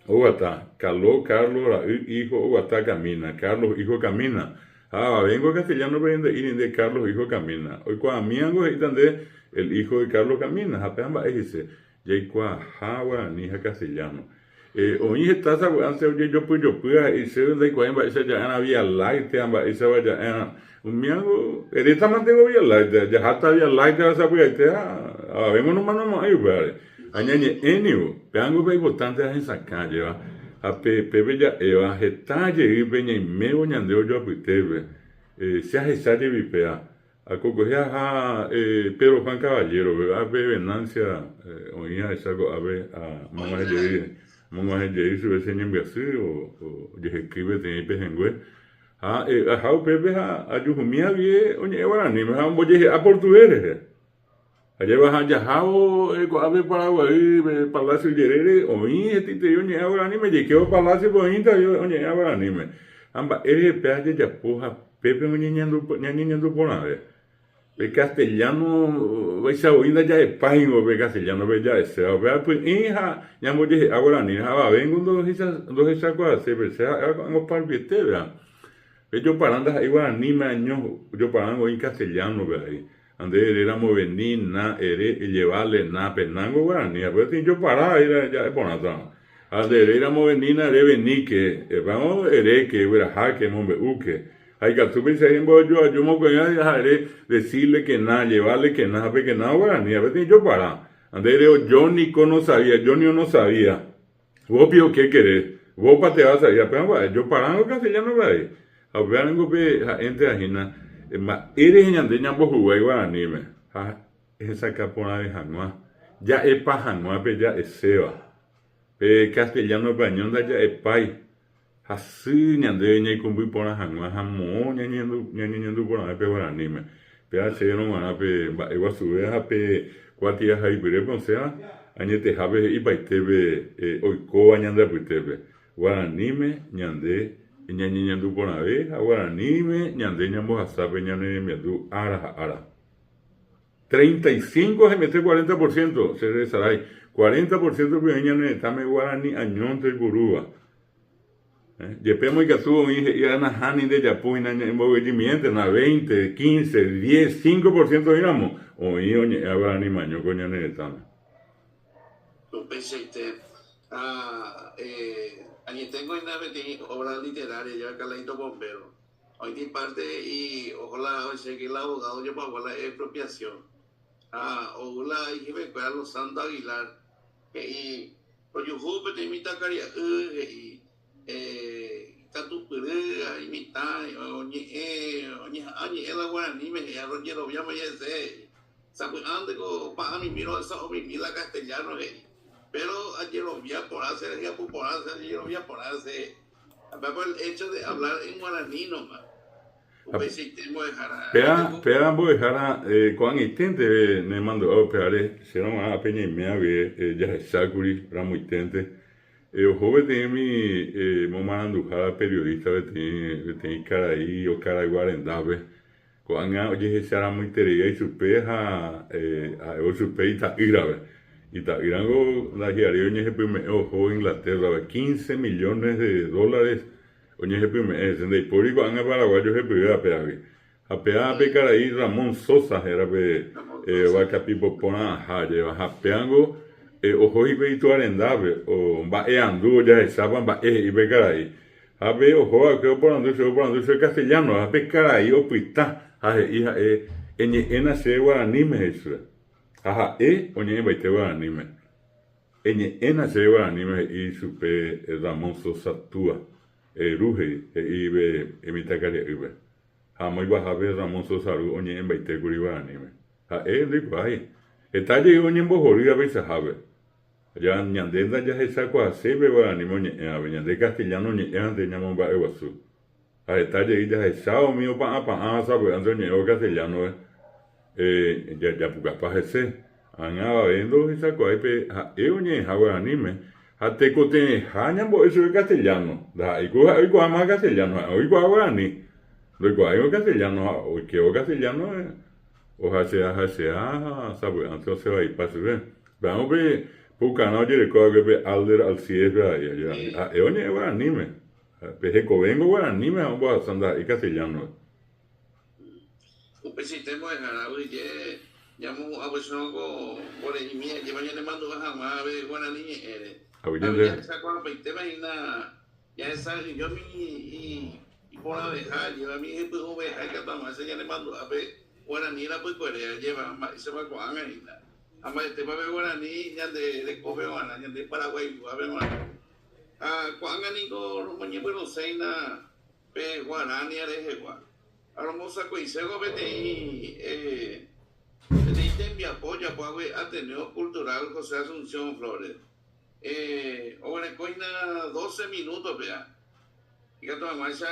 oguata, Kalo, Carlos, ra'y, hijo, oguata, camina, Carlos hijo camina. Ha avavéngo castellano-pe nde'íri nde Carlos hijo camina. Oikuaamívango he'íta nde el hijo de Carlos camina. Ha péva mba'e he'ise? Jaikuaaha guarani ha castellano. Oĩ heta sapy'ánte ojejopyjopýva he'i chéve ndaikuaái mba'éicha ja'érã Vía Láctea, mba'éichapa ja'érã. Umívango erétamanteko Vía Láctea, jaháta Vía Láctea sapy'aite ha avavéngo nomanomo'ãi upévare. Ha ñañe'ẽ ningo, pévango pe importante hesakã ajéva ha pe pépe ja'éva heta jeýpe ñaimévo ñande ojoapytépe. Che ahecha jepi péva. Akokohe aha Pedro Juan Caballero-pe, ápe Venancia oĩ ahecha ko'ápe amog̃uahẽ jey chupe che ñembyasy ojehekýi peteĩ pehẽngue. Ha aha upépe ha ajuhumi avie oñe'ẽ guaraníme ha ombojehe'a portugués rehe. Ajépa ha jahávo ko'ápe Paraguay Palacio jerére oĩ hetaiterei oñe'ẽva guaraníme, jaikévo Palacio-pe oĩta avei oñe'ẽva guaraníme. Ha mba'e rehe péva jajapo ha pépe ñañeñandu porãve. Pe castellano vaicha voi ndaja'epáingo pe castellano-pe ja'eséva, upéva py'ỹi ha ñambojehe'a guaraníre ha avavéngo ndohechakuaaséi, pe che ha'éva ko'ág̃a oparupiete péva. Pe jopara ndaha'éi guaraníme año, joparángo oĩ castellano-pe avei. Ha nde ere ramo veni, na, ere, ejevale, na, pe nángo guarani, ha upéva tĩjopara avei ja'e porãta. Ha nde ere ramo veni, na, ere veníke, epámo eréke, egueraháke, emombe'úke. Ha ikatu péicha embojoaju mokõiha ha ere decirle que na, llevarle que na, ha pe que na guarani, ha pe tĩjopara. Ha nde ere yo niko no sabía, yo nio no sabía. Vos pio qué querés, vos pa te vas a ir, ha péva mba'e, joparángo castellano-pe avei. Ha upéva ningo pe ha'énteva hína, mba'e rehe ñande ñambohuguái guaraníme ha hesakã porãve hag̃ua, ja'epa hag̃ua pe ja'eséva. Pe castellano-pe año ndaja'epái, hasy ñandéve ñaikũmby porã hag̃ua ha moõ ñañeñandu porãve pe guaraníme. Péva chéverõ g̃uarã pe mba'e guasuvéva ha pe kuatiahaipyrépe osẽva añetehápe he'ipaite pe oikóva ñande apytépe. Guaraníme ñande ñañeñandu porãve ha guaraníme ñande ñambohasa pe ñane remiandu ára ha ára. 35 haimete 40 por ciento, che resarái, 40 por ciento pe oĩ ñane retãme guarani añónte oipurúva. Jepémo ikatu oĩ he'íva nahániri ndejapu hína ñemboguejymiéntena, 20, 15, 10, 5 por ciento oĩramo, oĩ oñe'ẽva guarani maño ko ñane retãme. Upeichaite, ha añeténgo hína peteĩ obra literaria jave Kalaíto Bombero. Oĩta iparte he'i oho la oiséke la abogado ojepagua la expropiación. Ha ou la ijepekuéra Losando Aguilar, he'i, Rojuhu peteĩ mitãkaria'y, he'i, ikatupyry ha imitã oñe'ẽ, oñeha'ã oñe'ẽ la guaraníme, he'i, ha rojeroviáma hese, he'i. Sapy'ánteko opa'ãmimi rohesa'omimi la castellano, he'i. Péro ajerovia porã che rehyapu porã che ajerovia porã che, he'i. Ha péva el hecho de hablar en guaraní nomás. Péa mbo'ehára ko'ag̃aiténte nemandu'a upévare, chérõ g̃uarã ápe ñaime avei jahechákuri ramoiténte. Oho peteĩ umi momaranduhára periodista peteĩ karai okaraygua rendápe. Ko'ág̃a ojehecharamoitereíva ichupe ha ha'évo chupe ita'ýrape. Ita'ýrango ndahi'aréi oñehepyme'ẽ oho Inglaterra-pe quince millones de dólares Oñehepyme'ẽ hese, ndaipóri ko'ág̃a paraguayo hepyvéva péagui. Ha péa pe karai Ramón Sosa héra pe vakapipopo ra'ãha ajéva. Ha péango oho hikuái itúa rendápe, omba'eandu ojahechápa mba'e he'i pe karai. Ha pe oho va'ekue oporandu chupe, oporandu chupe castellano, ha pe karai opyta ha he'i ha'e, Eñe'ẽna chéve guaraníme, he'i chupe. Ha ha'e oñe'ẽmbaite guaraníme. Eñe'ẽna chéve guaraníme he'i chupe Ramón Sosa túa. Ru he'i, he'i pe mitãkaria'ýpe. Ha amo ipahápe Ramón Sosa ru oñe'ẽmbaitékuri guaraníme. Ha'e ndoikuaái. Heta jey oñembohorýva peichahápe. Ja ñande ndajahechakuaaséi pe guaraníme oñe'ẽvape, ñande castellano oñe'ẽvante ñamomba'eguasu. Ha heta jey jahecha umi opa'ãpa'ãva sapy'ánte oñe'ẽvo castellano-pe, jajapukapa hese. Ág̃a avave ndohechakuaái pe ha'e oñe'ẽha guaraníme ha tekotevẽha ñambo'e chupe castellano. Ndaha'éi ku ha'e oikuaáma castellano, ha'e oikuaa guarani. Ndoikuaáivo castellano ha oikévo castellano ohachea hachea ha sapy'ánte osẽ vaipa chupe. Péva pe pukarã ojereko va'ekue pe Alder Alcides-pe avei, ha'e oñe'ẽ guaraníme. Pe hekovéngo guaraníme ha ombohasa ndaha'éi castellano-pe. Upeichaite mbo'ehára ohyje ñamohu'ã pychyrõ ko mbore'imi ajépa ñanemandu'a hag̃ua ave guarani ñe'ẽre. Avei jahechakuaapaitéma hína jahesa'ỹijomi iporãveha ajépa mi hypy'ũveha ikatu hag̃uáicha ñanemandu'a pe guarani rapykuere ajépa mba'éichapa ko'ág̃a hína. Ha mba'etépa pe guarani ñande rekópe g̃uarã, ñande Paraguaiguápe g̃uarã. Ha ko'ág̃a niko romoñepyrũséina pe guarania rehegua. Ha rombosako'isévo peteĩ peteĩ tembiapo ojapo hague Ateneo Cultural José Asunción Flores. Oguereko hína doce minuto-pe ikatu hag̃uáicha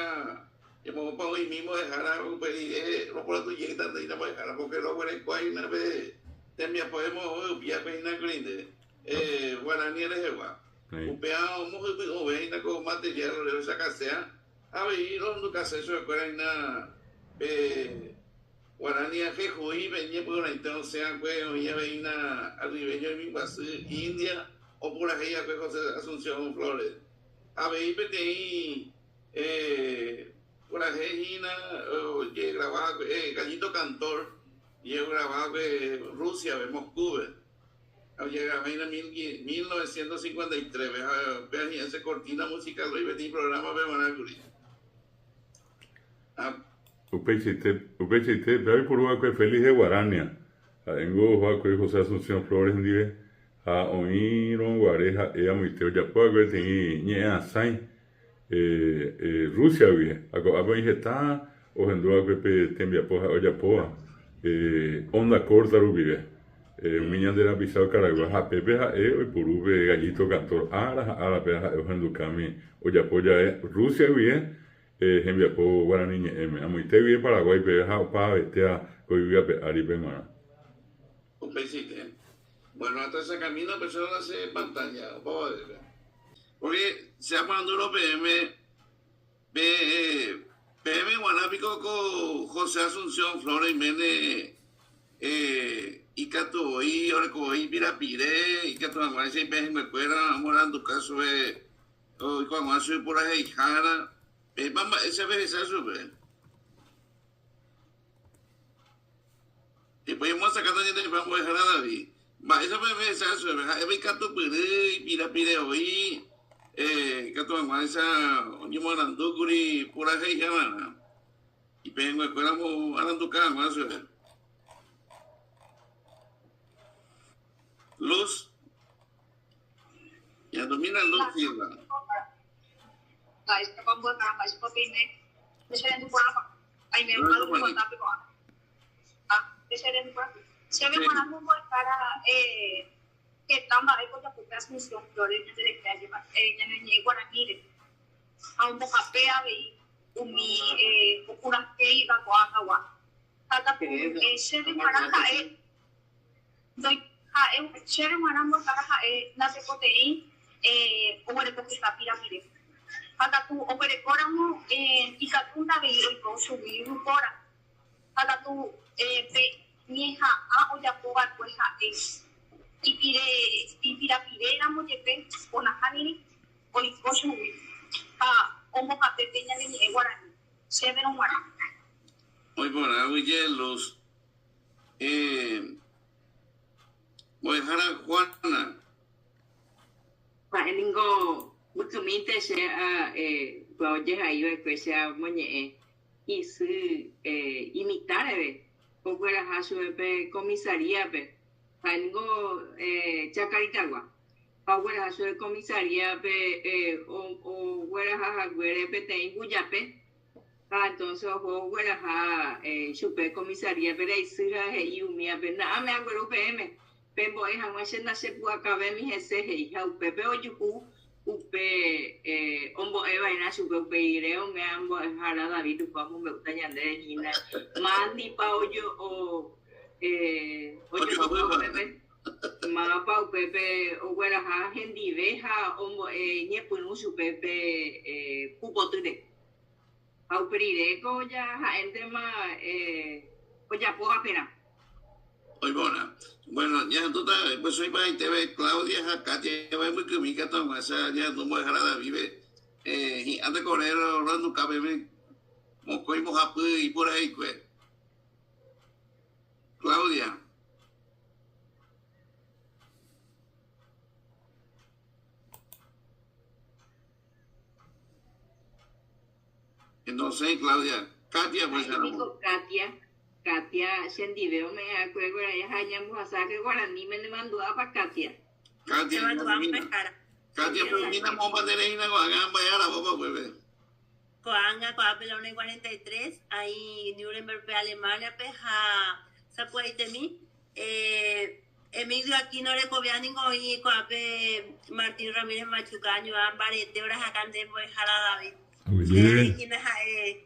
ñamo'õpa oĩmi mbo'ehára upe rire roporandu jeýta ndéina mbo'ehára porque roguereko hína pe tembiapo emo'õypíape hína kuri nde. Guarani rehegua. Upéva omohypy'ũve hína ko material rohechakasea, avei rohendukase chupekuéra hína pe Guarani ajehu'i pe ñepyrũrãite osẽ'akue oĩ avei hína arribeño Iminguasy, India, opurahéi akue José Asunción Flores. Avei peteĩ purahéi hína ojegrava akue Gallito Cantor, ojegrava akue Rusia-pe, Moscú-pe. Ojegraváina 1953-pe ha upéva hi'ã che cortina musical oĩ peteĩ programa-pe g̃uarã kuri. Ha. Upeichaite, upeichaite, péva oiporu va'ekue Félix de Guarania, ha'éngo oho va'ekue José Asunción Flores ndive ha oĩrõ guare ha'e amoite ojapo va'ekue peteĩ ñe'ẽ'asãi Rusia guive, ha ko'ápe oĩ heta ohendu va'ekue pe tembiapo ha'e ojapóva onda corta rupive, umi ñande rapicha okaraygua, ha pépe ha'e oipuru pe gallito cantor ára ha árape ha'e ohendukámi ojapo jave Rusia guive hembiapo guarani ñe'ẽme, amoite guive Paraguái peve ha opavavetéva ko yvy ape áripe g̃uarã. Upeichaite. Bueno, hasta esa camino persona la che pantalla opavavépe. Porque che aporandúrõ peẽme, pe peẽme g̃uarã piko ko José Asunción Flores oiméne ikatu voi oreko voi ipirapire, ikatu hag̃uáicha ipehẽnguekuéra omoaranduka chupe oiko hag̃ua chugui puraheihára, peẽpa mba'éicha pehecha chupe? Después omosakãta ñande Tupã mbo'ehára David. Mba'éichapa pehecha chupe? Ha'épa ikatupyry, ipirapire voi, ikatu hag̃uáicha oñemoarandúkuri purahéi haguarã. Ipehẽnguekuéra omoaranduka hag̃ua chupe. Luz. Ñadomina Luz Silva. Chéve g̃uarã mbo'ehára heta mba'e ko japópe Asunción Flores ñande reke ajépa ñane ñe'ẽ guaraníre ha ombohape avei umi opurahéiva ko'ág̃agua. Ha katu chéve g̃uarã ha'e ha'e chéve g̃uarã mbo'ehára ha'e natekotevẽi oguereko heta pirapire. Ha katu oguerekóramo ikatúnte avei oiko chugui yvypóra. Ha katu pe ñeha'ã ojapo va'ekue ha'e ipire ipirapire ramo jepe o nahániri oiko chugui ha ombohape pe ñane ñe'ẽ guarani chéverõ g̃uarã. Oiporã aguyje Luz. Mbo'ehára Juana. Ha'e ningo mbytymínte che ojehai va'ekue che amoñe'ẽ isy imitã reve ogueraha chupe pe komisaríape, ha'e ningo Chacaritagua, ha ogueraha chupe komisaríape ogueraha haguére peteĩ mbujape, ha entonces oho ogueraha chupe komisaríape la isy ha he'i umíape, Na'áme agueru peẽme, Pembo'e hag̃ua che ndachepu'akavémi hese, he'i, ha upépe ojuhu upe ombo'e va'erã chupe upe rire ome'ẽ mbo'ehára David Tupã omombe'úta ñandéve hína mávapa ojoavy upépe, mávapa upépe ogueraha hendive ha ombo'e ñepyrũ chupe pe pupotýre. Ha upe rire ko ha'éntema ojapo haperã. Oiporã. Bueno, ñahendúta pues oiporãiteve Claudia ha Katia mbykymi katu hag̃uáicha ñahendu mbo'ehára David-pe hi'ã tekove rohenduka peve mokõi mbohapy ipuraheikue. Claudia. Entonces, Claudia, Katia, pues, Ha'e niko Katia, Katia chendive ome'ẽ'akue guarani ha ñambohasáke guaraníme nemandu'ápa Katia? Katia, Chemandu'a ñanemina. mbo'ehára. Katia, pues, mina moõpa nde reína ko'ág̃a mba'e aravópa upépe. Ko'ág̃a ko'ápe la 1:43, aĩ Nuremberg-pe Alemania-pe ha sapy'aitemi eh, Emilio Aquino rekovia ningo oĩ ko'ápe Martín Ramírez Machuca añuã mbarete orahaka nde mbo'ehára David. Che Aguyje. hína ha'e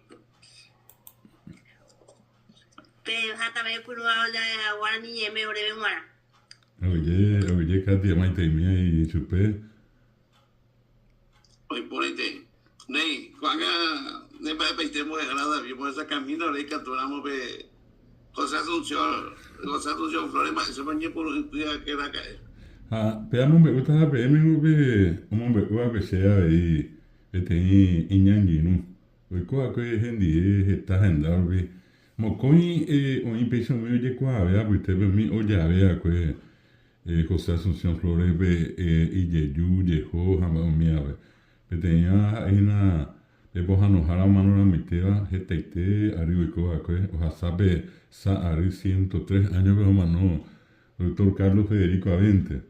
pe hatãve opyrũva la guarani ñe'ẽme oréve g̃uarã. Aguyje, aguyje Katia maiteimi ichupe. Oiporãite. Néi, ko'ág̃a ne mba'epaite mbo'ehára David ombohesakãmína ore ikatúramo pe José Asunción, José Asunción Flores mba'éichapa oñepyrũ ypy ha raka'e. Ha pe amombe'úta peẽme ningo pe omombe'úvape che avei peteĩ iñangirũ oiko va'ekue hendie heta henda rupi. Mokõi oĩ péicha umi ojekuaave apytépe umi ojave va'ekue José Asunción Flores-pe ijeju, jeho ha mba'e umívape. Peteĩva ha'e hína pe pohãnohára omanoramoitéva hetaite ary oiko va'ekue, ohasa pe sa ary 103 áñope omano Doctor Carlos Federico Abente.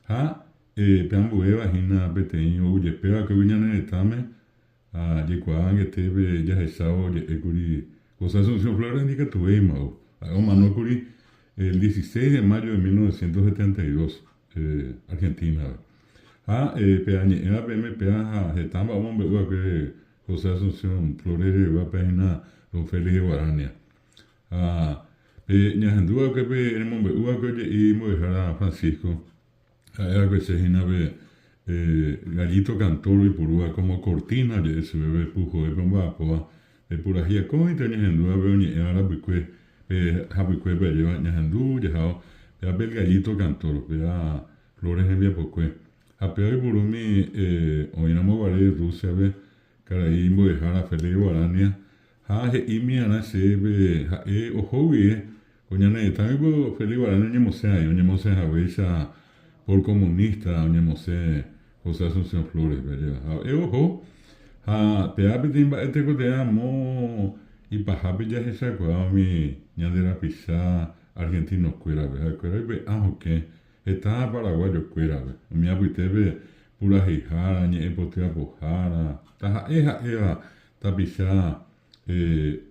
Ha pe ambuéva hína peteĩ oujepéva va'ekuégui ñane retãme ha jaikuaa angete pe jahechávo oje'ékuri José Asunción Flores ndikatuvéima ou. Ha'e omanókuri el 16 de mayo de 1972 Argentina-pe. Ha pe añe'ẽva peẽme péva ha heta mba'e omombe'u va'ekue José Asunción Flores rehegua péva hína don Félix de Guarania. Ha pe ñahendu va'ekue pe remombe'u va'ekue oje'i mbo'ehára Francisco Ha'e va'ekue che hína pe gallito cantor oipurúva como cortina oje'e chupe pe pujoépe omba'apóva pe purahéi akóinte oñehendúva pe oñe'ẽva rapykue pe hapykuépe ajéva ñahendu jahávo péva pe el gallito cantor péva Flores rembiapokue ha péva oipurúmi oĩramo guare Rusia-pe karai mbo'ehára Félix Guarania ha he'ími arã chéve ha'e oho guive Ko ñane retãgui ko Félix Guarani oñemosẽ avei, oñemosẽ haguéicha por comunista oñemosẽ José Asunción Flores-pe ajéva. Ha ha'e oho ha péva peteĩ mba'e tekotevẽ ramo ipahápe jahechakuaa umi ñande rapicha argentino-kuérape. Ha'ekuéra oipe'a hokẽ. heta paraguayo-kuérape, umi apytépe puraheihára, ñe'ẽpotyapohára, taha'e ha'éva tapicha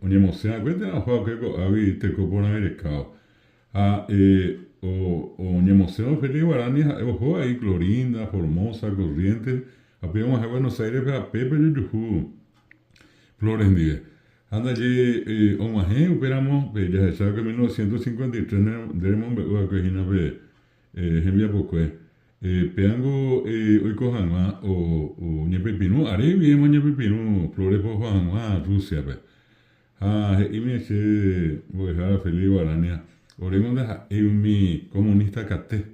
oñemosẽva'ekue térã oho'akue ko'águi teko porãve rekávo. Ha oñemosẽvo Félix Guarania ha'e oho avei Clorinda, Formosa, Corrientes ha upéi og̃uahẽ Buenos Aires-pe ha pépe ojojuhu Flores ndive. Ha ndaje og̃uahẽ upéramo pe jahechava'ekue 1953 nde remombe'uva'ekue hína pe hembiapokue. Péango oiko hag̃ua oñepepirũ are guivéma oñepepirũ Flores-pe oho hag̃ua Rusia-pe. Ha he'ími che mbo'ehára Félix Guarania, oréngo ndaha'éi umi comunista kate,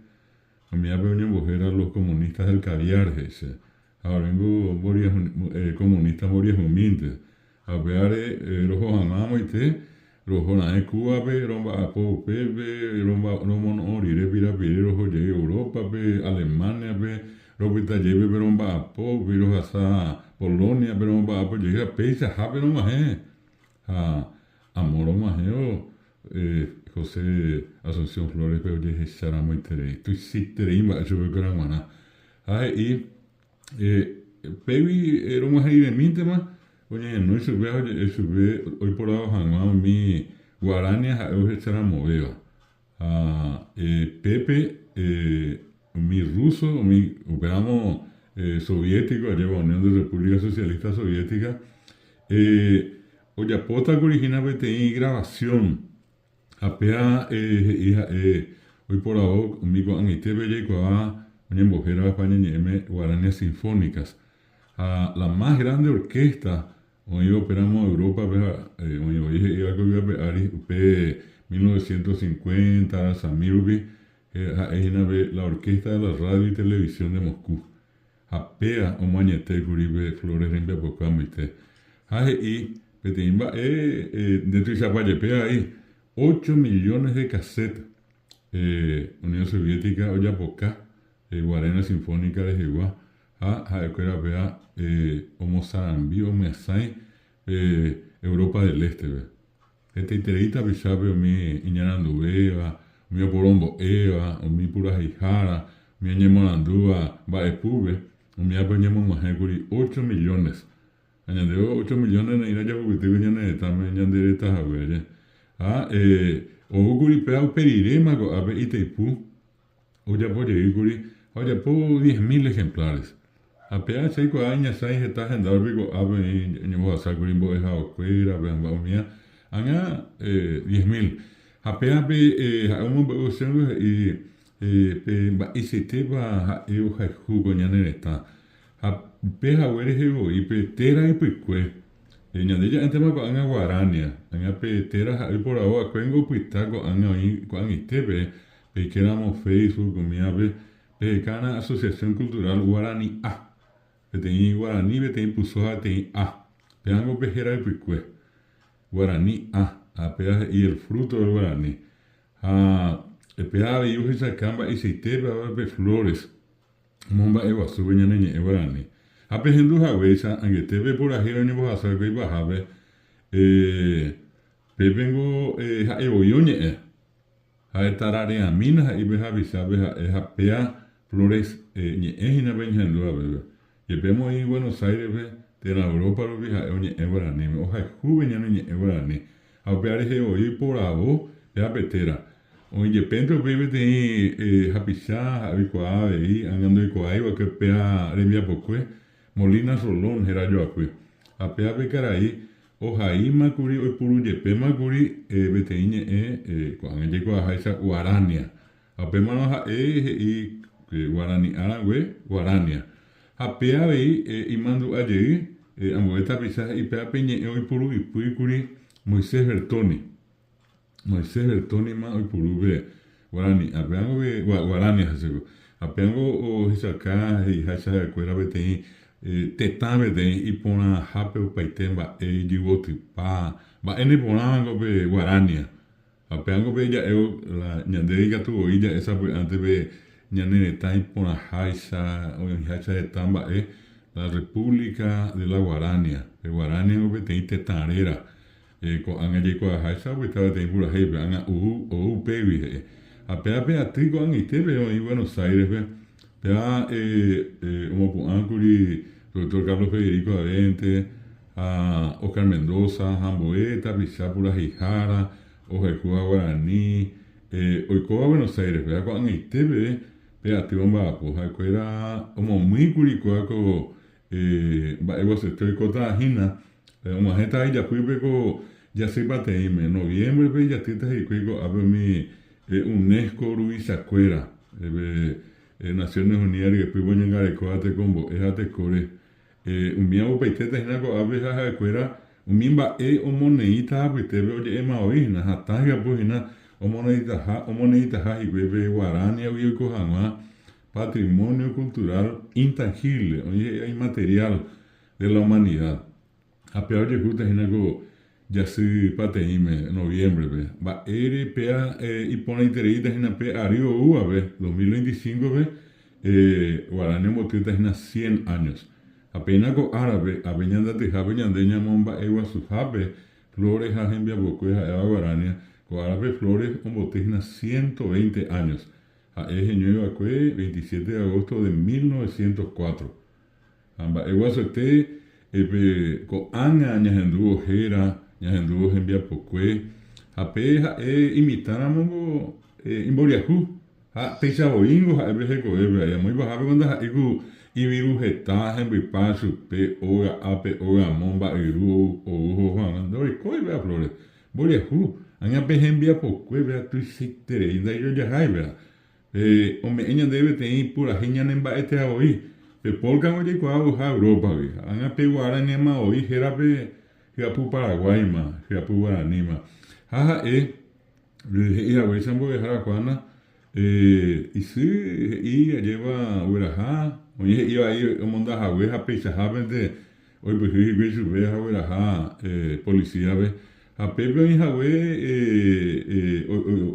umiápe oñembohéra los comunistas del caviar, he'i che. Ha oréngo comunista mboriahumínte. Ha upévare roho hag̃ua amoite, roho raẽ Cúbape, romba'apo upépe, romono'õ rire pirapire roho jey Európape, Alemániape, ropyta jey pépe romba'apo, upéi rohasa Polóniape romba'apo jey ha peichahápe rog̃uahẽ. Ha amo rog̃uahẽvo José Asunción Flores-pe ojehecharamoiterei, tuichaiterei mba'e chupekuéra g̃uarã. Ha he'i upégui rog̃uahẽ riremíntema oñehenói chupe ha oje'e chupe oiporavo hag̃ua umi guarania ha'e ohecharamovéva. Ha pépe umi ruso, umi upéramo soviético, ajépa Unión de República Socialista Soviética, ojapótakuri hína peteĩ grabación. Ha péva he'i ha'e oiporavo umi ko'ag̃aitépe jaikuaa oñembohérava España ñe'ẽme Guaranias Sinfónicas. Ha la más grande orquesta Oĩva upéramo Európape ha oĩ voi he'íva ko yvy ape ári upe 1950 rasami rupi ha'e hína pe La Orquesta de la Radio y Televisión de Moscú. Ha péa omoañete kuri pe Flores rembiapokue amoite. Ha he'i peteĩ mba'e ndetuichapa jepe avei, ocho millones de cassette Unión Soviética ojapoka Guarena Sinfónica rehegua Ha ha'ekuéra péva omosarambi omyasãi pe Europa del Este-pe. Hetaiterei tapichápe umi iñaranduvéva, umi oporombo'éva, umi puraheihára, umi oñemoarandúva mba'epúpe, umívape oñemog̃uahẽkuri ocho millones. Ha ñandéve ocho millones ne'ĩra jahupytýgui ñane retãme ñande reta haguére. Ha oúkuri péva upe riréma ko'ápe Itaipu. Ojapo jeýkuri ha ojapo 10,000 ejemplares. Ha péva che aikuaa iñasãi heta henda rupi ko'ápe oĩ oñembohasákuri mbo'ehaokuérape ha mba'e umíva, ág̃a 10,000. Ha pévape ha'e omombe'u chéve he'i pe mba'eichaitépa ha'e ohayhu ko ñane retã. Ha upe hague rehe voi pe téra ypykue, ñande ja'éntema ko'ág̃a Guarania, ág̃a pe téra ha'e oiporavo va'ekuéngo opyta ko'ág̃a oĩ ko'ag̃aitépe Peikéramo Facebook umívape pehekána Asociación Cultural Guarani A. Peteĩ guarani, peteĩ puso ha peteĩ A. Pévango pe héra ypykue. Guarani A. Ha péva he'i el fruto del guarani. Ha péva avei ohechauka mba'eichaitépa pe flores omomba'eguasu pe ñane ñe'ẽ guarani. Ha pehendu haguéicha angete pe purahéi oñembohasa va'ekue ipahápe, pépengo ha'e voi oñe'ẽ. Ha'e tarareamína he'i pe hapichápe ha'e ha péa Flores ñe'ẽ hína pe ñahendúva pépe. Jepémo oĩ Buenos Aires-pe térã Europa rupi ha'e oñe'ẽ guaraníme, ohayhúpe ñane ñe'ẽ guarani. Ha upéva rehe voi oiporavo péa pe téra. Oĩ jepénte upéi peteĩ hapicha ha'e oikuaa avei, ág̃a ndoikuaái va'ekue péa rembiapokue, Molina Rolón héra joapy. Ha péa pe karai Ohaímakuri oipurujepémakuri peteĩ ñe'ẽ ko'ág̃a jaikuaaháicha Guarania. Ha upémarõ ha'e he'i Guarani árague Guarania. Ha pe avei imandu'a jey ambue tapicha he'i péva pe ñe'ẽ oipuru ypýikuri Moisés Bertoni. Moisés Bertoni-ma oipuru pe Guarani ápe Guarania heséko. Ha péango ohechauka he'iháicha ha'ekuéra peteĩ tetã peteĩ iporãhápe opaite mba'e ijyvotypa, mba'e neporãvango pe Guarania. Ha péango pe ja'évo la ñande ikatu voi ja'e sapy'ánte pe ñane retã iporãháicha oĩháicha heta mba'e la República de la Guarania. Pe Guarania-ngo peteĩ tetã réra. Ko'ág̃a jaikuaaháicha opyta peteĩ purahéipe, ág̃a ou, ou upégui, he'i. Ha péva pe aty ko'ag̃aitépe oĩ Buenos Aires-pe, péva omopu'ãkuri Doctor Carlos Federico Abente ha Oscar Mendoza ha ambue tapicha puraheihára ohayhúva guarani oikóva Buenos Aires-pe. Ha ko'ag̃aite peve pe aty omba'apo. Ha'ekuéra omomýikuri kóva ko mba'eguasuete oikóta hína. Og̃uahẽta ijapýpe ko jasy pateĩme, noviembre-pe ijatýta hikuái ko'ápe umi UNESCO ruvichakuéra, Naciones Unidas ryepýpe oñangarekóva tekombo'e ha tekóre. Umíva opaitéta hína ko'ápe ha ha'ekuéra umi mba'e omoneĩta apytépe oje'éma voi hína, hatã hyapu hína omoneĩtaha omoneĩtaha hikuái pe guaraniagui oiko hag̃ua patrimonio cultural intangible, oĩ he'íva inmaterial de la humanidad. Ha péva ojehúta hína ko jasy pateĩme, noviembre-pe. Mba'ére péa iporãitereíta hína pe ary oúvape, 2025-pe, Guarani ombotýta hína cien años. Ha péina ko árape, ápe ñandatyhápe ñande ñamomba'eguasuhápe Flores ha hembiapokue ha'éva Guarania, ko árape Flores omboty hína 120 años. Ha'e heñói va'ekue 27 de agosto de 1904. Ha mba'e guasuete pe ko'ág̃a ñahendúvo héra, ñahendúvo hembiapokue, ha pe ha'e imitãramongo imboriahu, ha péicha voíngo ha'e pe hekovépe, ha amo ipahápe ko ndaha'éi ku iviru heta hembypa chupe óga ápe, óga amo, mba'yru ou oho hag̃ua, ndorekói péva Flores, mboriahu, ág̃a pe hembiapokue péva tuichaiterei ndaijojahái péva. Pe ome'ẽ ñandéve peteĩ purahéi ñanemba'etéva voi, pe polka ojeikuaa oha Európagui. Ha ág̃a pe guaraníma voi héra pe hyapu paraguáima, hyapu guaraníma. Ha ha'e he'i haguéicha mbo'ehára Juana, isy he'i ajéva ogueraha, oĩ he'i vai omonda hague ha peichahápente oipyhy hikuái chupe ha ogueraha policía-pe. Ha pépe oĩ hague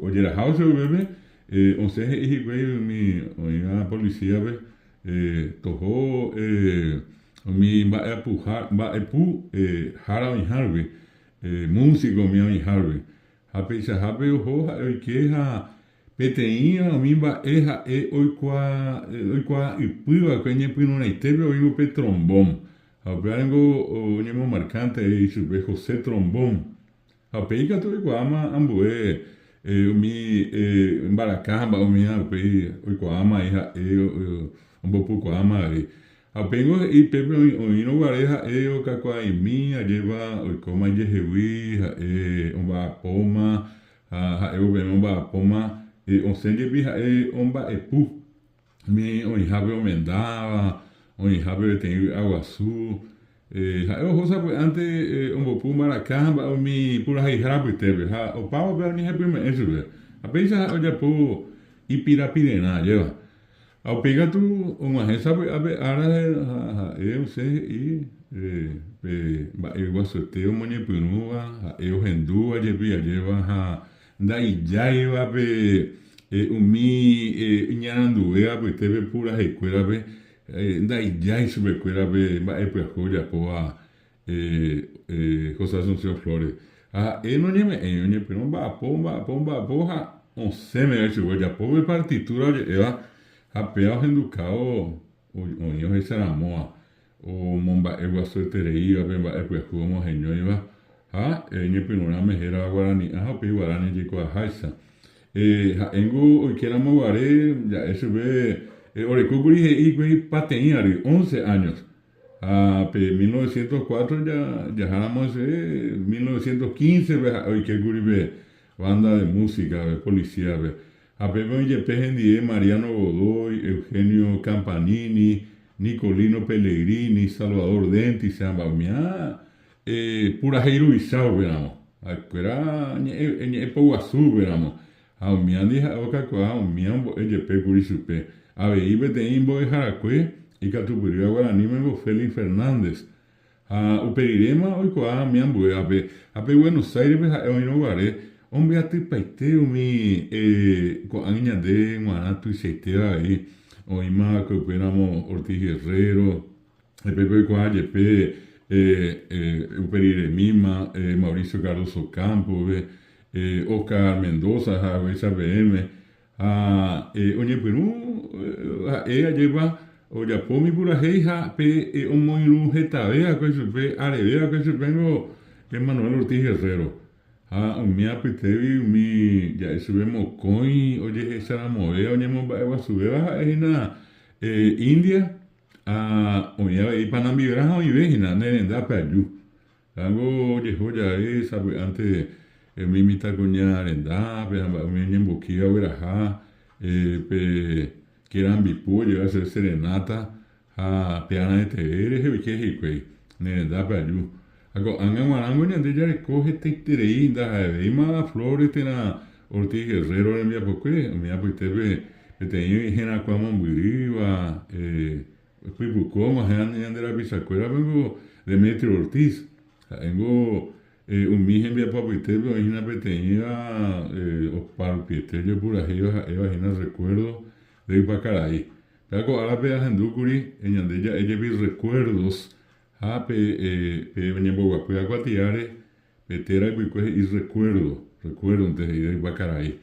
ojerahávo chupe upépe, Osẽ he'i hikuái umi oĩva policía-pe toho umi mba'eapuha, mba'epu hára oĩha rupi, músico umi oĩha rupi. Ha peichahápe oho ha'e oike ha peteĩva umi mba'e ha'e oikuaa, oikuaa ypy va'ekue ñepyrũrãitépe oĩ upe trombón. Ha upéva ningo oñemomarkánte ichupe José Trombón. Ha upéi katu oikuaáma ambue umi mbaraka ha mba'e umíva upéi oikuaáma avei ha'e ombopukuaáma avei. Ha upéingo he'i pépe oĩrõ guare ha'e okakuaa'imi ajépa oikóma ijehegui, ha'e omba'apóma ha ha'e upépe omba'apóma osẽ jepi ha'e omba'epu. Umi oĩhápe omendáva, oĩhápe peteĩ vy'a guasu, ha'e oho sapy'ánte ombopu mbaraka ha mba'e umi puraheihára apytépe, ha opávo upéva oñehepyme'ẽ chupe. Ha péicha ha'e ojapo ipirapirerã ajéva. Ha upéi katu og̃uahẽ sapy'a pe ára ha ha'e osẽ he'i pe mba'e guasuete omoñepyrũva, ha'e ohendúva jepi ajéva ha Ndaijáiva pe umi iñaranduvéva apytépe puraheikuérape, ndaijái chupekuéra pe mba'e pyahu ojapóva José Asunción Flores. Ha ha'e noñeme'ẽi, oñepyrũ omba'apo, omba'apo, omba'apo ha osẽ meve chugui ojapo pe partitura oje'éva ha péva ohendukávo oĩ ohecharamóva. Omomba'eguasuetereíva pe mba'e pyahu omoheñóiva ha ñepyrũrãme hérava guarani'a ha upéi guarani jaikuaaháicha. Ha'éngo oikéramo guare ja'e chupe orekókuri he'i hikuái pateĩ ary, once años, ha pe 1904 jaháramo hese 1915-pe ha'e oikékuri pe banda de música-pe, policía-pe. Ha pépe oĩ jepe hendie Mariano Godoy, Eugenio Campanini, Nicolino Pellegrini, Salvador Denti, ha mba'umia purahéi ruvicha upéramo. Ha'ekuéra ñe'ẽ poguasu upéramo. Ha umíandi ha'e okakuaa umía ombo'e jepe kuri chupe. Avei peteĩ mbo'eharakue ikatupyrýva guaranímengo Félix Fernández. Ha upe riréma oikuaa umi ambuévape, ha pe Buenos Aires-pe ha'e oĩrõ guare, ombyatypaite umi ko'ág̃a ñande g̃uarã tuichaitéva avei, oĩma va'ekue upéramo Ortiz Guerrero, upépe oikuaa jepe upe riremíma Mauricio Cardozo Campos-pe, Oscar Mendoza ha haguéicha peẽme. Ha oñepyrũ ha'e ajépa ojapo umi purahéi ha pe omoirũ hetave va'ekue chupe, areve va'ekue chupe ningo Emanuel Ortiz Guerrero. Ha umi apytégui umi ja'e chupe mokõi ojehecharamovéva oñemomba'eguasuvéva ha'e hína India ha oĩ avei Panambiverã ha oĩve hína ne rendápe aju. Ka'ango ojeho jave sapy'ánte umi mitãkuña rendápe ha mba'e umi oñembokíva ogueraha pe kerambipu ojeva chupe serenata ha pe arãeteve rehe oike hikuái ne rendápe aju. Ha ko'ág̃a g̃uarãngo ñande jareko hetaiterei ndaha'evéima Flores térã Ortiz Guerrero rembiapokue, umi apytépe peteĩ herakuã mombyrýva Pypuku og̃uahẽ ñande rapichakuérape niko Demetrio Ortiz. Ha'éngo umi hembiapo apytépe oĩ hína peteĩva opa rupiete ojepurahéiva ha'éva hína Recuerdo de Ypakarai. Péva ko árape ahendúkuri ñande ja'e jepi Recuerdos ha pe oñemboguapýva kuatiáre pe téra ypykue he'i Recuerdo, Recuérdonte he'i de Ypakarai.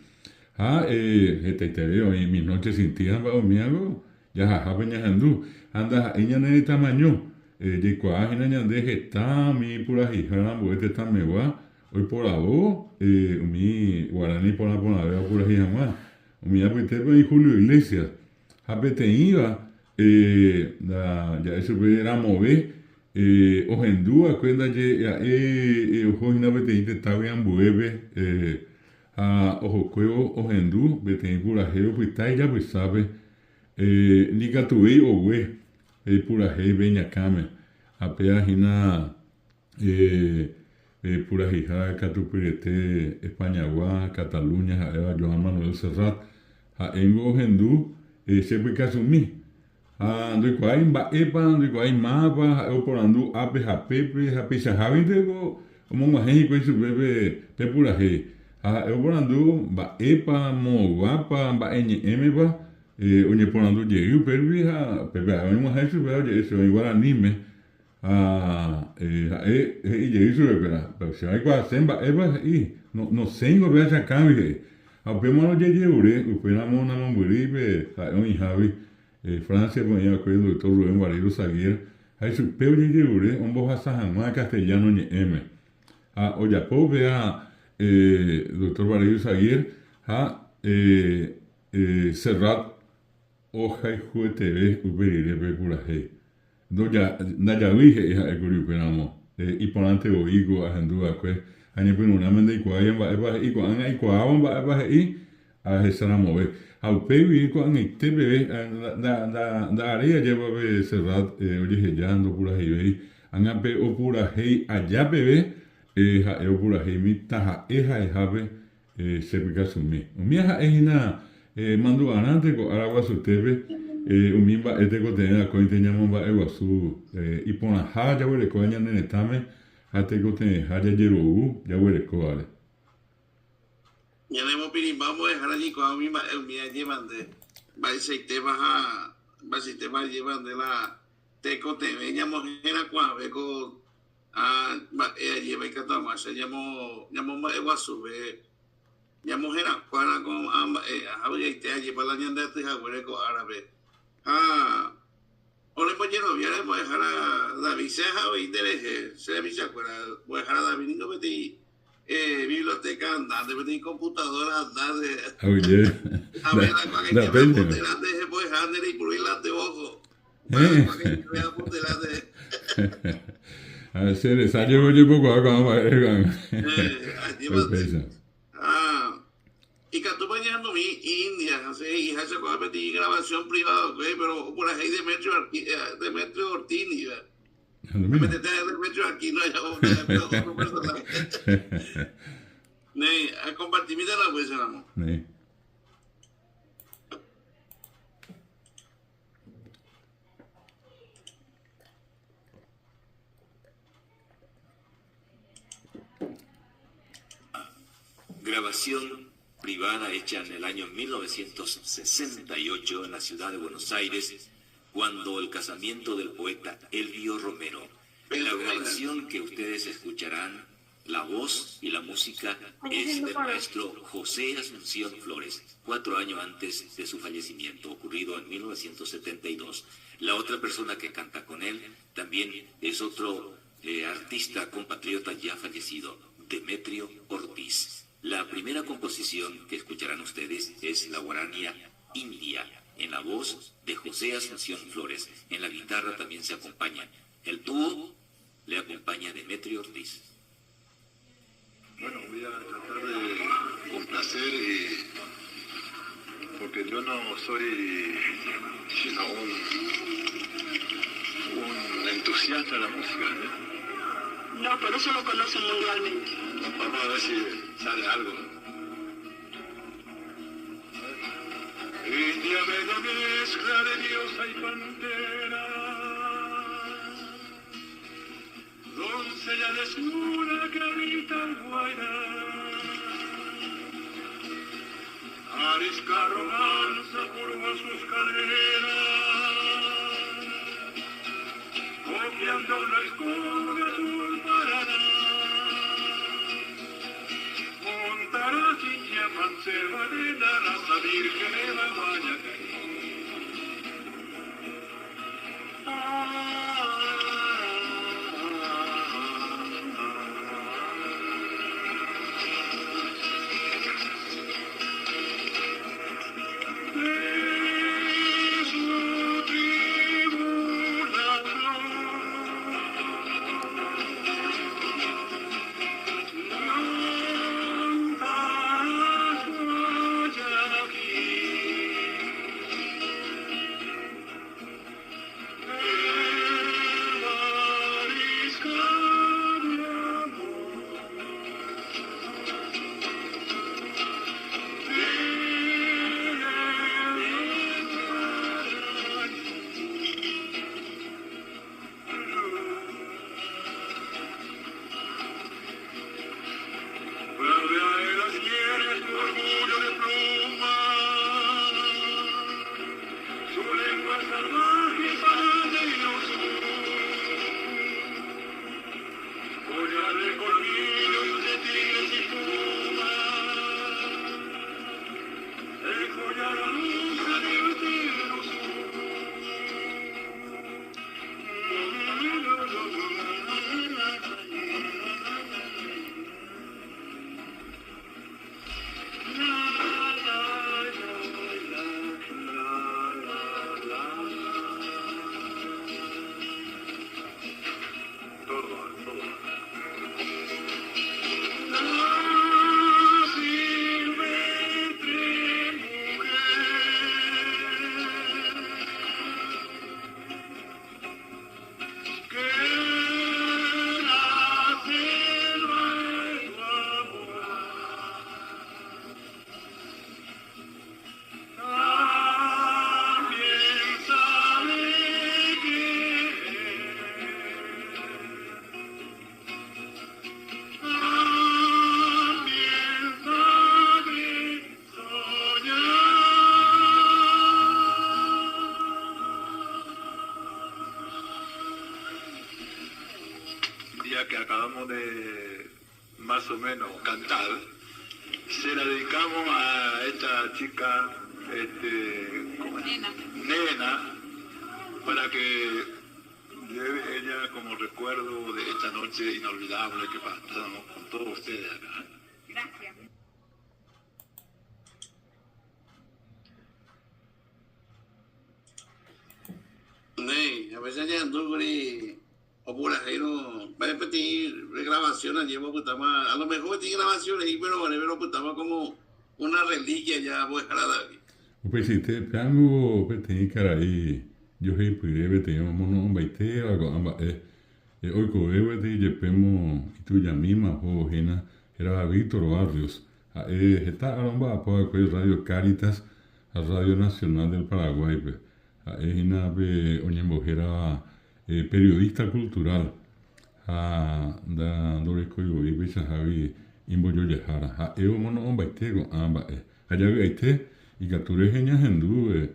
Ha hetaiterei oĩ Mis noches sin ti ha mba'e umívango jahahápe ñahendu ha ndaha'éi ñane retãmaño. Jaikuaa hína ñande heta umi puraheihára ambue tetãmegua oiporavo umi guarani porã porãvéva opurahéi hag̃ua. Umi apytépe oĩ Julio Iglesias ha peteĩva ja'e chupe ramove Ohendu va'ekue ndaje ha'e oho hína peteĩ tetãgui ambuépe ha ohokuévo ohendu peteĩ purahéi opyta ijapysápe, ndikatuvéi ogue pe purahéipe iñakãme ha péva hína pe puraheiha katupyrete Españagua, Cataluña ha'éva Joan Manuel Serrat, ha'éngo ohendu che pykasumi. Ha ndoikuaái mba'épa, ndoikuaái mávapa, ha'e oporandu ápe ha pépe, ha peichaháguinte ko omog̃uahẽ hikuái chupe pe purahéi. Ha ha'e oporandu mba'épa, moõguápa, mba'e ñe'ẽmepa, oñeporandu jey upérupi ha pépe ha'e oñeg̃uahẽ chupe ha oje'e chupe oĩ guaraníme. Ha ha'e he'i jey chupekuéra, che aikuaase mba'épa he'i, nosẽingo pe achakãgui he'i. Ha upémarõ ojejerure, upéramo namombyrýi pe ha'e oĩhágui, Francia-pe oĩ va'ekue Doctor Rubén Bareiro Saguier, ha ichupe ojejerure ombohasa hag̃ua castellano ñe'ẽme. Ha ojapo upéva Doctor Bareiro Saguier ha Serrat ohayhueteve upe rire pe purahéi. Ndajavýi he'i ha'ékuri upéramo, iporãnte voi ko ahendu va'ekue, ha ñepyrũrãme ndaikuaáiva mba'épa he'i, ko'ág̃a aikuaávo mba'épa he'i, ahecharamove. Ha upégui ko'ag̃aite peve, nda'aréi ajépa pe Serrat ojeheja ndopuraheivéi, ág̃a pe opurahéi aja peve ha'e opurahéimi taha'e ha'ehápe Che pykasumi. Umíva ha'e hína mandu'arãnte ko ára guasutépe umi mba'e tekotevẽ akóinte ñamomba'eguasu iporãha jaguerekóva ñane retãme ha tekotevẽha jajerovu jaguerekóvare. Ñanemopirĩmba mbo'ehára jaikuaa umi mba'e umíva jevande mba'eichaitépa ha mba'eichaitépa jevande la tekotevẽ ñamoherakuãve ko Ha mba'e ajépa ikatu hag̃uáicha ñamomba'eguasuve, ñamoherakuãrã ko'ã mba'e avy'aite ajépa la ñande aty haguére ko árape. Ha orembojeroviáre mbo'ehára David, che aha avei nderehe, che remichakuéra, mbo'ehára David ningo peteĩ biblioteca andante, peteĩ computadora andante. Aguyje. A ver, la cual que te por delante, mbo'ehára nde reipurúi la anteojo. Ha che resa jepe ojepokuaa ko'ã mba'e ko'ág̃a. Upéicha. Ikatúpa ñahendumi India ha che he'iháicha ko'ã peteĩ grabación privado-kue, pero opurahéi Demetrio Demetrio Ortiz ndive. Ñahendumína. Demetrio Aquino ajapo otro personaje. Néi, akompartimíta upéicharamo. Néi. Grabación privada hecha en el año 1968 en la ciudad de Buenos Aires, cuando el casamiento del poeta Elvio Romero. La grabación que ustedes escucharán La voz y la música es del maestro José Asunción Flores, cuatro años antes de su fallecimiento, ocurrido en 1972. La otra persona que canta con él también es otro eh, artista compatriota ya fallecido, Demetrio Ortiz. La primera composición que escucharán ustedes es la guarania India, en la voz de José Asunción Flores. En la guitarra también se acompaña. El dúo le acompaña Demetrio Ortiz. Bueno, voy a tratar de complacer y porque yo no soy sino un, un entusiasta de la música. ¿eh? No, por eso lo conocen mundialmente. Vamos a ver si sale algo. India bella mezcla de diosa y pantera, doncella desnuda que habita el Guairá. Arisca romanza curva sus caderas, copiando una escudo de azul Paraná. Montará India manceba de la raza virgen de la Guayaquil. De su tribu la flor, montarás Guayaquil. El mariscal de amor. Bravia de las hieres tu orgullo de pluma, su lengua salvaje para de sur. Collar de colmillos de tigres y pumas, el collar anuncia del eterno sur. Todo, todo. La silvestre mujer que la selva es su amor. También sabe querer, también sabe soñar. Día que acabamos de más o menos cantar, se la dedicamos a esta chica, este, ¿cómo es? Nena. Nena, para que lleve ella como recuerdo de esta noche inolvidable que pasamos con todos ustedes acá. Gracias. Néi, a veces añandúkuri opurahéirõ mba'e peteĩ grabación añéva opytáma, a lo mejor peteĩ grabación rei pero oréve ropytáma como una reliquia ya mbo'ehára David. Upeichaite, péango peteĩ karai joheipyre peteĩ omono'õmbaitéva ko'ã mba'e oikove gueteri jepémo itujamíma ohóvo hína, hérava Víctor Barrios. Ha'e heta ára omba'apo va'ekue Radio Cáritas ha Radio Nacional del Paraguay-pe. Ha'e hína pe oñembohérava periodista cultural ha ndorekói voi peichahágui imbojojahára. Ha'e omono'õmbaite ko'ã mba'e. Ha javy'aite ikatu rehe ñahendu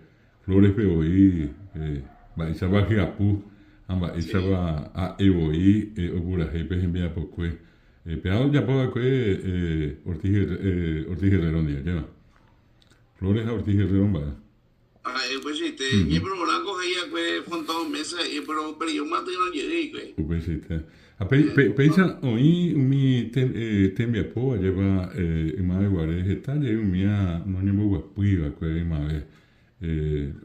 Flores-pe voi mba'éichapa hyapu ha mba'éichapa ha'e voi opurahéi pe hembiapokue. Péva ojapo va'ekue Ortiz Ortiz Guerrero ndive, ajépa? Flores ha Ortiz Guerrero mba'e. Ha'e upeichaite, ñepyrũrãko he'iakue Fontao Meza he'i, péro upereíma tyrõ jey hikuái. Upeichaite. Ha péicha oĩ umi tembiapo ajépa ymave guare heta jey umía noñemboguapýi va'ekue ymave.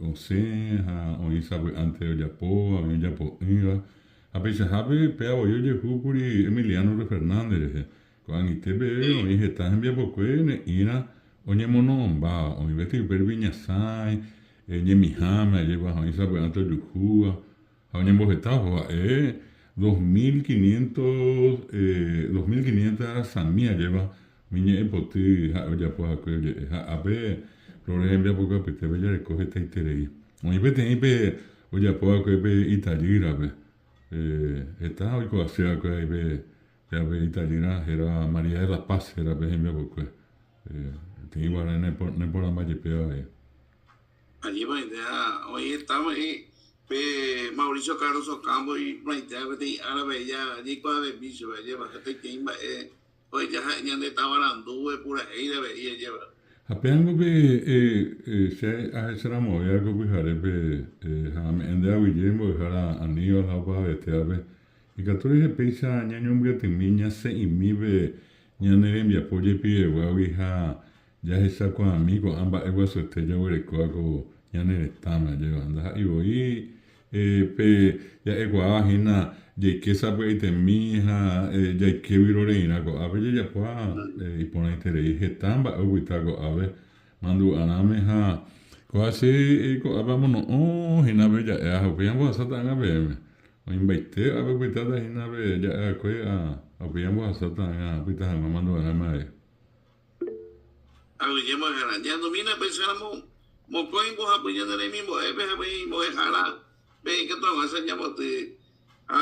Osẽ ha oĩ sapy'ánte ojapóva, oĩ ojapo'ỹva. Ha peichahápe péva voi ojehúkuri Emiliano Fernández rehe. Ko'ag̃aite peve oĩ heta hembiapokue ne'ĩra oñemono'õmbáva, oĩve typérupi ñasãi, ñemiháme, ajépa oĩ sapy'ánte ojuhúva ha oñemboheta oho ha'e 2500, 2500 arasami ajépa umi ñe'ẽpoty ha'e ojapo va'ekue oje'e ha ápe Flores hembiapokue apytépe jareko hetaiterei. Oĩ peteĩ pe ojapo va'ekue pe itajýrape, heta oikuaase va'ekue avei pe Pévape itajýra héra María de la Paz héra pe hembiapokue. Peteĩ guare neporãmba jepéva avei. Añemoaite ha oĩ heta oĩ pe Mauricio Carlos Ocampo iporãitéva peteĩ árape ja jaikuaavemi chupe ajépa hetaitei mba'e oheja ha'e ñande tavarandu purahéi avei ajépa. Ha pévango pe che ahecharamovéva ko pyharépe ha ame'ẽ nde aguyje mbo'ehára Aníbal ha opavavetévape Ikatu rehe péicha ñañombyatymi ñasẽ'imi pe ñane rembiapo jepiveguágui ha jahechakuaami ko'ã mba'e guasuete jaguerekóva ko ñane retãme, ajépa ndaha'éi voi pe ja'ekuaáva hína jaike sapy'aitemi ha jaike vyroreirã ko'ápe jajapóva iporãiterei heta mba'e opyta ko'ápe mandu'arãme ha ko'ã che ko'ápe amono'õ hína pe ja'éva ha upéi ambohasáta ág̃a peẽme. Oĩmbaite ápe opytáta hína pe ja'e va'ekue ha upéi ambohasáta ág̃a opyta hag̃ua mandu'arãme avei. Aguyje mbo'ehára. Ñahendomína péicharamo mokõi mbohapy ñane remimbo'épe ha peĩ mbo'ehára peẽ ikatu hag̃uáicha ñamboty. Ha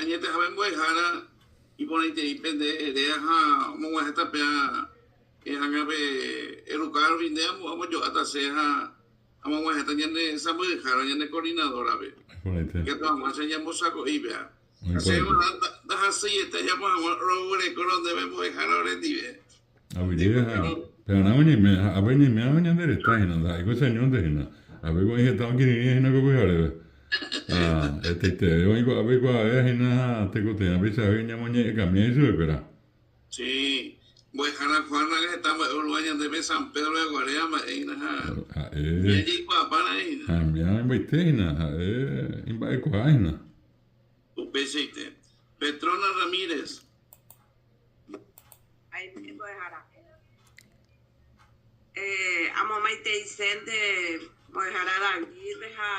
añetehápe mbo'ehára iporãiterei pende réra ha omog̃uahẽta péa ág̃a pe eruka rupi nde ambojo'áta che ha Amog̃uahẽta ñane sãmbyhyhára ñane coordinadora-pe. Iporãite. Ikatu hag̃uáicha ñambosako'i péva. Oĩ Chéve porãite. g̃uarã ndahasyiete ajapo hag̃ua roguerekórõ ndéve mbo'ehára orendive. Aguyje ha pevarã oñeime, ha ápe oñeiméva ñande reta hína, ndaha'éiko che añónte hína. Ápe ko'ẽ heta okirirĩ hína ko pyharépe. Ha hetaiteve oĩ ko'ápe oikuaavéva hína ha tekotevẽ peichahágui ñamoñe'ẽkamia ichupekuéra. Sí, mbo'ehára Juana heta mba'e orúva ñandéve San Pedro de Guarea mba'e hína ha Ha'e jaikuaapa ra'e hína. Ha mbaite hína, ha'e imba'ekuaa hína. Upeichaite. Petrona Ramírez. Aime mbo'ehára. Eh, amomaiteisénte mbo'ehára David-pe ha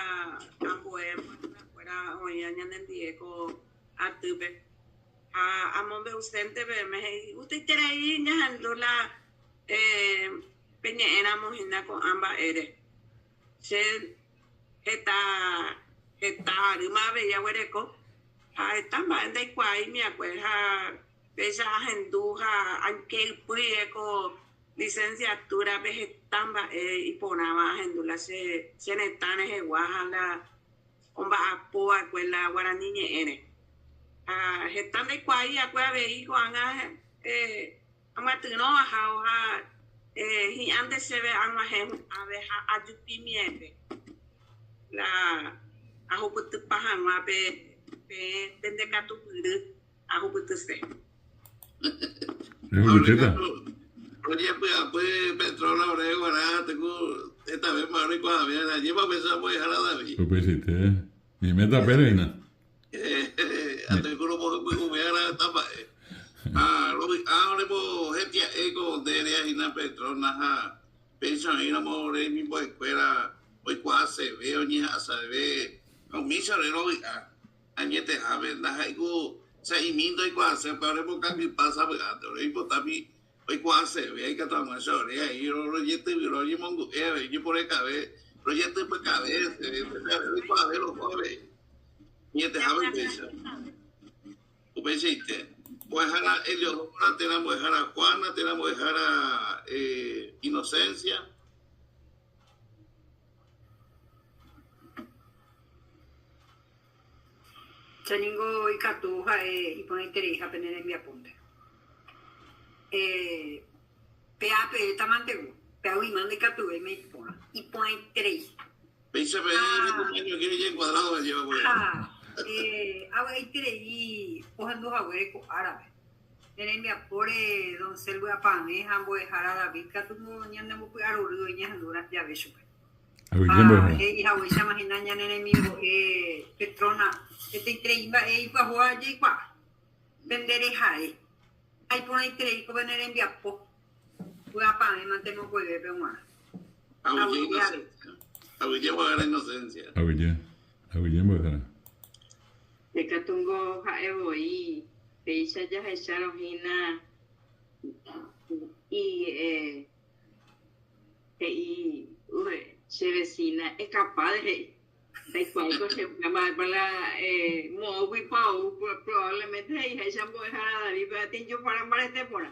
ambue mbo'eharakuéra oĩva ñanendie ko atýpe. Ha amombe'usénte peẽme he'i, Gustaiterei ñahendu la peñe'ẽramo hína ko'ã mba'ére. Che heta heta arýma avei aguereko ha heta mba'e ndaikuaáimiakue ha péicha ahendu ha aike ypýre ko licenciatura-pe heta mba'e iporãva ahendu la che che retã rehegua ha la omba'apo va'ekue la guarani ñe'ẽre. Ha heta ndaikuaái va'ekue avei ko'ág̃a amyatyrõ ahávo ha hi'ãnte chéve ag̃uahẽ hu'ãve ha ajupimieve la ahupytypa hag̃ua pe peẽ pende katupyry ahupytyse. Rehupytýta. Rojepy'apy Petrona ore guarã teku hetave mba'e roikuaave va'erã. Ajépa upéicha mbo'ehára David. Upeichaite. Ñaime tapére hína. Ateku romohypy'ũve va'erã heta mba'e. Ha rovy'a orembohetia'e ko nde eréa hína Petrona ha péicha oĩramo ore remimbo'ekuéra oikuaaseve, oñeha'ãseve ha umícha ore rovy'a. Añetehápe ndaha'éi ku sa'imi ndoikuaase upe oremokangypa sapy'ánte, ore oipotámi oikuaaseve ikatu hag̃uáicha ore aĩ rojetyvyro roñemongu'e avei ojeporekave rojetypykave heseve, upépe roikuaave roho avei. Añetehápe upéicha. Upeichaite. Mbo'ehára Eleodora térã mbo'ehára Juana térã mbo'ehára Inocencia. Che ningo ikatu ha'e iporãitereiha pene rembiapónte. Pe apeéta mantego, pe aguima ndaikatuvéima iporã, iporãiterei. Péicha pe rekoñañoke ojenkuadrádo ajéva guare. Ha avy'aiterei ohendu haguére ko árape. Ne rembiapóre Doncel vy'apavẽ ha mbo'ehára David katu ñanembopy'arory oĩ ñahendu jave chupe. Ha he'i haguéichama hína ñane remimbo'e Petrona hetaiterei mba'e ipyahúva jaikuaa. Pende rehare. Ha iporãiterei ko pene rembiapo. Vy'apavẽ mante mokõivépe g̃uarã. Aguyje avei. Aguyje mbo'ehára Inocencia. Aguyje. Aguyje mbo'ehára. Che katungo ha'e voi péicha jahechárõ hína i he'i che vecina escapade he'i. Ndaikuaáiko che mba'épa la moõguipa ou probablemente he'iháicha mbo'ehára David-pe atĩjopara mbarete porã.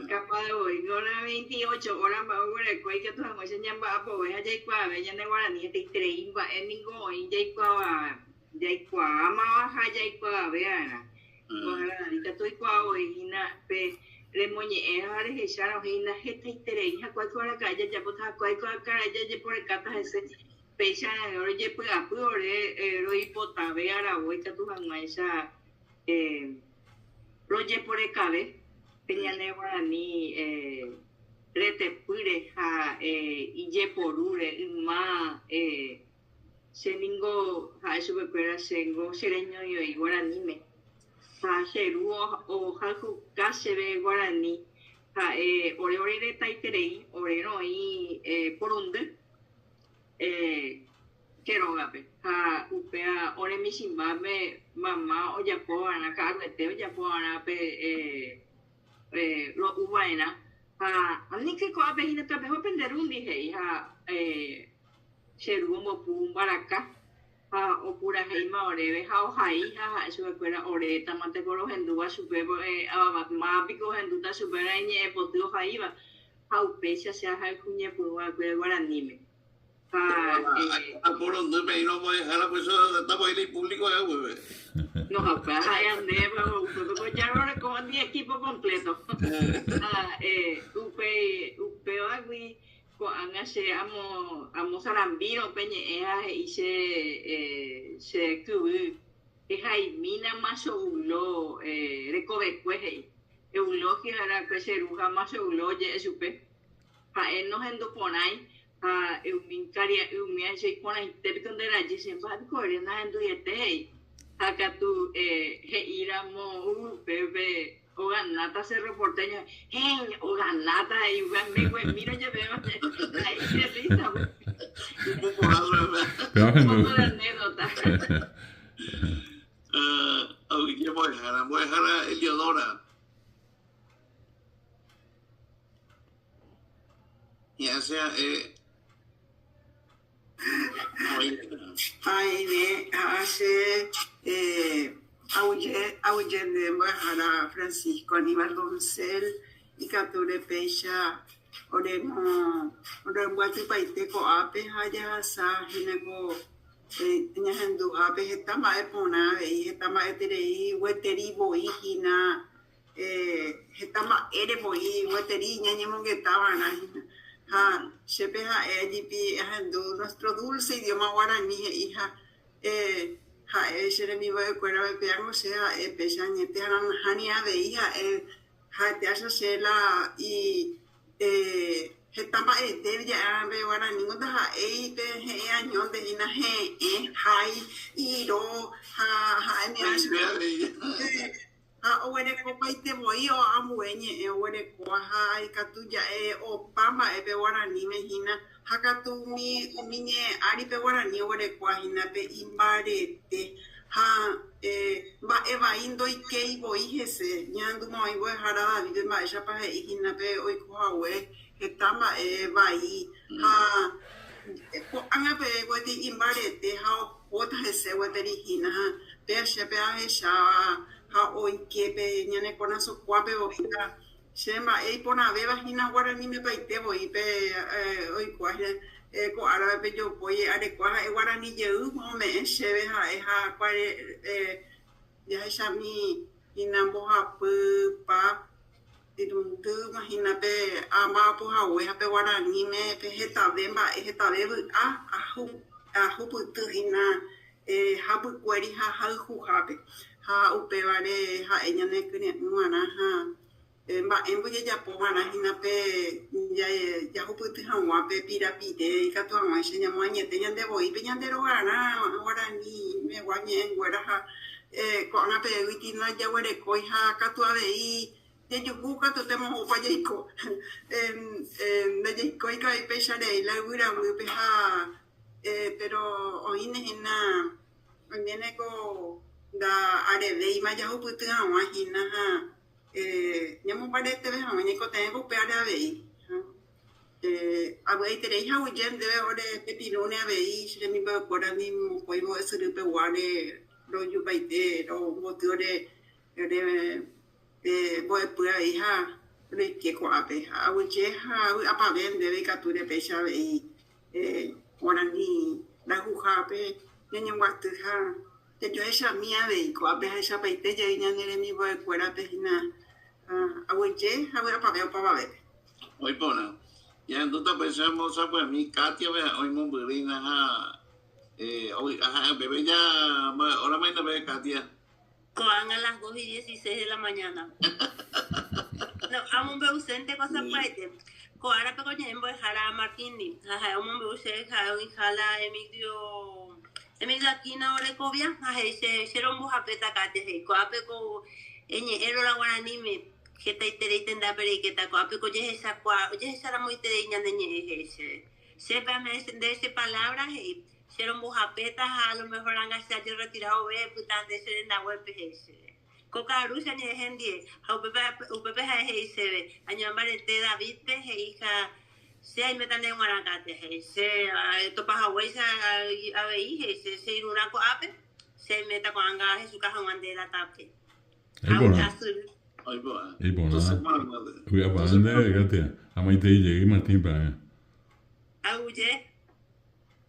Capaz de voi hora 28 hora mba'e oguereko ikatu hag̃uáicha ñamba'apove ha jaikuaave ñane guarani hetaiterei mba'e ningo oĩ jaikuaámava ha jaikuaave va'erã. Mbo'ehára David katu oikuaa voi hína pe remoñe'ẽ ha rehechárõ hína hetaiterei hakuáiko araka'e jajapóta hakuáiko araka'e jajeporekáta hese. Péicha rojepy'apy ore roipotave aravo ikatu hag̃uáicha rojeporekave pe ñane guarani retepýre ha ijeporúre yma che ningo ha'e chupekuéra chéngo chereñoioi guaraníme ha che ru ohayhuka chéve guarani ha'e ore oreretaiterei ore roĩ porundy Che rógape. Ha upéva ore michĩmbápe mama ojapo va'erã, ka'aruete ojapo va'erã pe ro'u va'erã. Ha aníke ko'ápe hína tapeho pende rúndi, he'i ha che ru ombopu mbaraka ha opurahéima oréve ha ohai ha ha'e chupekuéra orétamante ko rohendúva chupe, máva piko ohendúta chupe iñe'ẽpoty ohaíva. Ha upéicha che ahayhu ñepyrũ va'ekue guaraníme. Ha. Aporondýpe irõ mbo'ehára pues está ahí público eh guive. No, ha upéva ha'e ande, pero upépe ko ja rorekóva ndi equipo completo. Ha upe upévagui ko'ág̃a che amo amosarambírõ pe ñe'ẽ ha he'i che che kyvy ehaimína macho ulo rekovekue he'i. Eulogio ha'e che ru ha macho ulo oje'e chupe. Ha'e nohendu porãi ha umi karia'y umi ahecha iporãite piko nde rajy che mba'e piko ere nahenduiete he'i. Ha katu he'i ramo upépe oganáta Cerro Porteño, héẽ oganáta he'i mbeguemírõ jepe ha'e che risa. Un poco de anécdota. Aguyje mbo'ehára, mbo'ehára Eliodora. Hi'ã che ha'e Aime ha che aguyje, aguyje nde mbo'ehára Francisco Aníbal Doncel ikatúre péicha oremo rombyatypaite ko'ápe ha jahasa hína ko ñahenduhápe heta mba'e porã avei, heta mba'eterei gueteri voi hína heta mba'ére voi gueteri ñañemongeta va'erã hína. Ha chépe ha'e ajipi ahendu nuestro dulce idioma guarani he'i ha ha'e che remimbo'ekuérape péango che ha'e péicha añete ha nahániri avei ha'e ha'ete acha che la i heta mba'ete ja'érõ pe guaraníko ndaha'éi pe he'ẽ añónte hína he'ẽ, hái, iro ha ha'émi ha oguerekopaite voi ambue ñe'ẽ oguerekóva ha ikatu ja'e opa mba'e pe guaraníme hína ha katu umi umi ñe'ẽ ári pe guarani oguerekóva hína pe imbarete ha mba'e vai ndoikéi voi hese ñahendúma oĩ mbo'ehára David-pe mba'éichapa he'i hína pe oiko hague heta mba'e vai ha ko'ág̃a peve gueteri imbarete ha ohóta hese gueteri hína ha péa che pe ahecháva ha oike pe ñane korasõ kuápe voi ha. Che mba'e iporãvéva hína guaranimepaite voi pe oikuaa hína ko árape pe jopói arekua ha'e guarani jey ome'ẽ chéve ha'e ha kuare jahechami hína mbohapypa irundýma hína pe amba'apo hague ha pe guaraníme pe hetave mba'e hetave vy'a ahupyty hína hapykuéri ha hayhuhápe, ha upévare ha'e ñanekyre'ỹ va'erã ha mba'e mbojejapo va'erã hína pe jahupyty hag̃ua pe pirapire ikatu hag̃uáicha ñamoañete ñande voi pe ñande rogarã guarani megua ñe'ẽnguéra ha ko'ág̃a peguiti ndajaguerekói ha katu avei jajuhu katuete moõpa jaiko ndajaikói kavi péicha rei la yvyraguýpe ha Péro oĩne hína, oiméne ko nda'arevéima jahupyty hag̃ua hína ha ñamombareteve hag̃ua ñaikotevẽvo upévare avei. Avy'aiterei haguije ndéve ore pepirũre avei che rembimbo'ekuérandi mokõi mbo'esyry peguáre rojupaite romboty ore mbo'epy avei ha roike ko'ápe. Ha aguyje ha vy'apavẽ ndéve ikatúre péicha avei Guarani rayhuhápe ñañombyaty ha jajohechami avei ko'ápe jahechapaite jey ñane remimbo'ekuérape hína aguyje ha vy'apavẽ opavavépe. Oĩ porã. Ñahendúta péicha ambosapy'ami Katia-pe oĩ mombyry hína ha ovy'a ha'e upépe ja mba'e órama hína pe Katia. Ko'ág̃a las dos y dieciséis de la mañana. No, amombe'usénte ko sapy'aite. Ko árape ko ñe'ẽ mbo'ehára Martín-ndi, ha ha'e omombe'u chéve ha'e oĩha la Emilio, Emilio Aquino rekovia, ha he'i che, che rombohapéta Katia, he'i, ko'ápe ko eñe'ẽrõ la guaraníme, hetaiterei tendápe reikéta, ko'ápe ko jehechakuaa, ojehecharamoiterei ñane ñe'ẽ, he'i chéve. Chépe ame'ẽ ndéve che palabra, he'i, Che rombohapéta ha a lo mejor anga che ajerretira vove epyta nde che rendaguépe, he'i chéve. Ko ka'aru che añe'ẽ hendie, ha upépe, upépe ha'e he'i chéve, Añoambarete Davídpe, he'i ha che aiméta nde g̃uarã, Katia, he'i che, etopa haguéicha avei, he'i che, che irũrã ko'ápe, che aiméta ko'ág̃a ahechuka hag̃ua nde la tape. Iporã. Iporã. Vy'aporã ndéve, Katia. Amaitei jey Martín-pe ág̃a. Aguyje.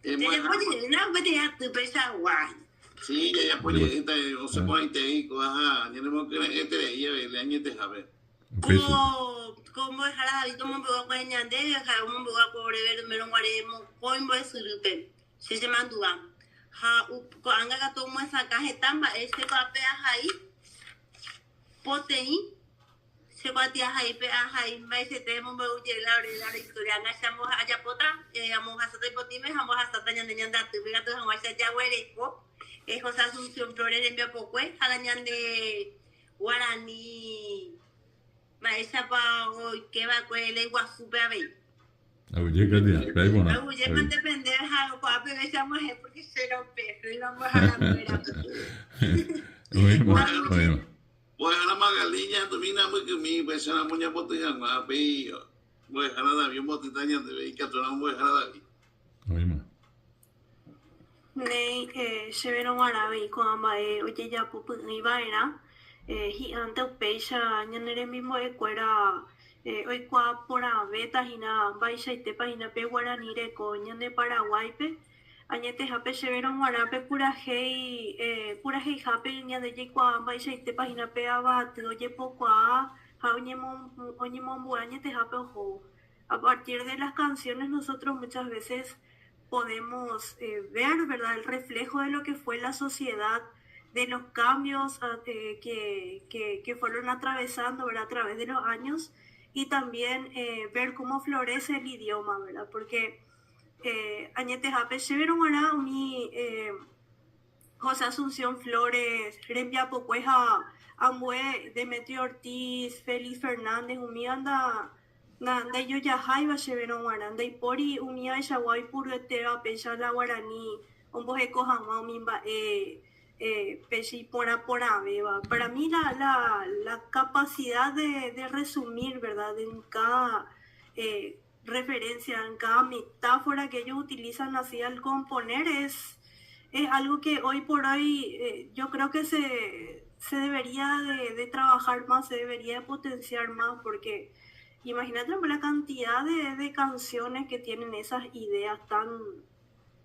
Jajapo jeýna peteĩ aty peichagua. Sí, jajapo jeýta osẽ porãiterei kóva ha ñanemokyre'ỹeterei avei la añetehápe. Ko ko mbo'ehára David omombe'u va'ekue ñandéve, ha'e omombe'u va'ekue oréve roimérõ guare mokõi mbo'esyrýpe, che chemandu'a. Ha ko'ág̃a katu omyesakã heta mba'e che ko'ápe ahai poteĩ. Che kuatia haípe ahai mba'eichaite emombe'u jey la ore la historia ág̃a che ajapóta, amohasáta ipotĩme ha ambohasáta ñande ñande atýpe ikatu hag̃uáicha jaguereko José Asunción Flores rembiapokue ha la ñande guarani mba'éichapa oike va'ekue léi guasúpe avei. Aguyje Katia, pya'e porã. Aguyje mante pende ha ko'ápe peve che ag̃uahẽ porque che rope, romboharakuéra. Oĩma, oĩma. Mbo'ehára Magali ñahendumína mbykymi upéicharamo ñapoty hag̃ua upéi Mbo'ehára David ombotýta ñandéve ikatúramo Mbo'ehára David. Oĩma. Néi, chéverõ g̃uarã avei ko'ã mba'e ojejapo py'ỹi va'erã, hi'ãnte upéicha ñane remimbo'ekuéra oikuaa porãvéta hína mba'eichaitépa hína pe guarani reko ñande Paraguáipe Añetehápe chéverõ g̃uarã pe purahéi puraheihápe ñande jaikuaa mba'eichaitépa hína pe ava'aty ojepokuaa ha oñemoambue añetehápe ohóvo. A partir de las canciones nosotros muchas veces podemos ver, verdad, el reflejo de lo que fue la sociedad, de los cambios que, que, que fueron atravesando, verdad, a través de los años y también ver cómo florece el idioma, verdad, porque Añetehápe chéverõ g̃uarã umi José Asunción Flores rembiapokue ha ambue Demetrio Ortiz, Félix Fernández umíva ndaijojaháiva chéverõ g̃uarã, ndaipóri umi ãichagua oipuruetéva péicha la guarani omboheko hag̃ua umi mba'e péicha iporã porãvéva. Para mí la la capacidad de resumir, verdad, en cada referencia, en cada metáfora que ellos utilizan así al componer es, es algo que hoy por hoy eh, yo creo que se, se debería de, de trabajar más, se debería de potenciar más, porque imagínate la cantidad de, de canciones que tienen esas ideas tan,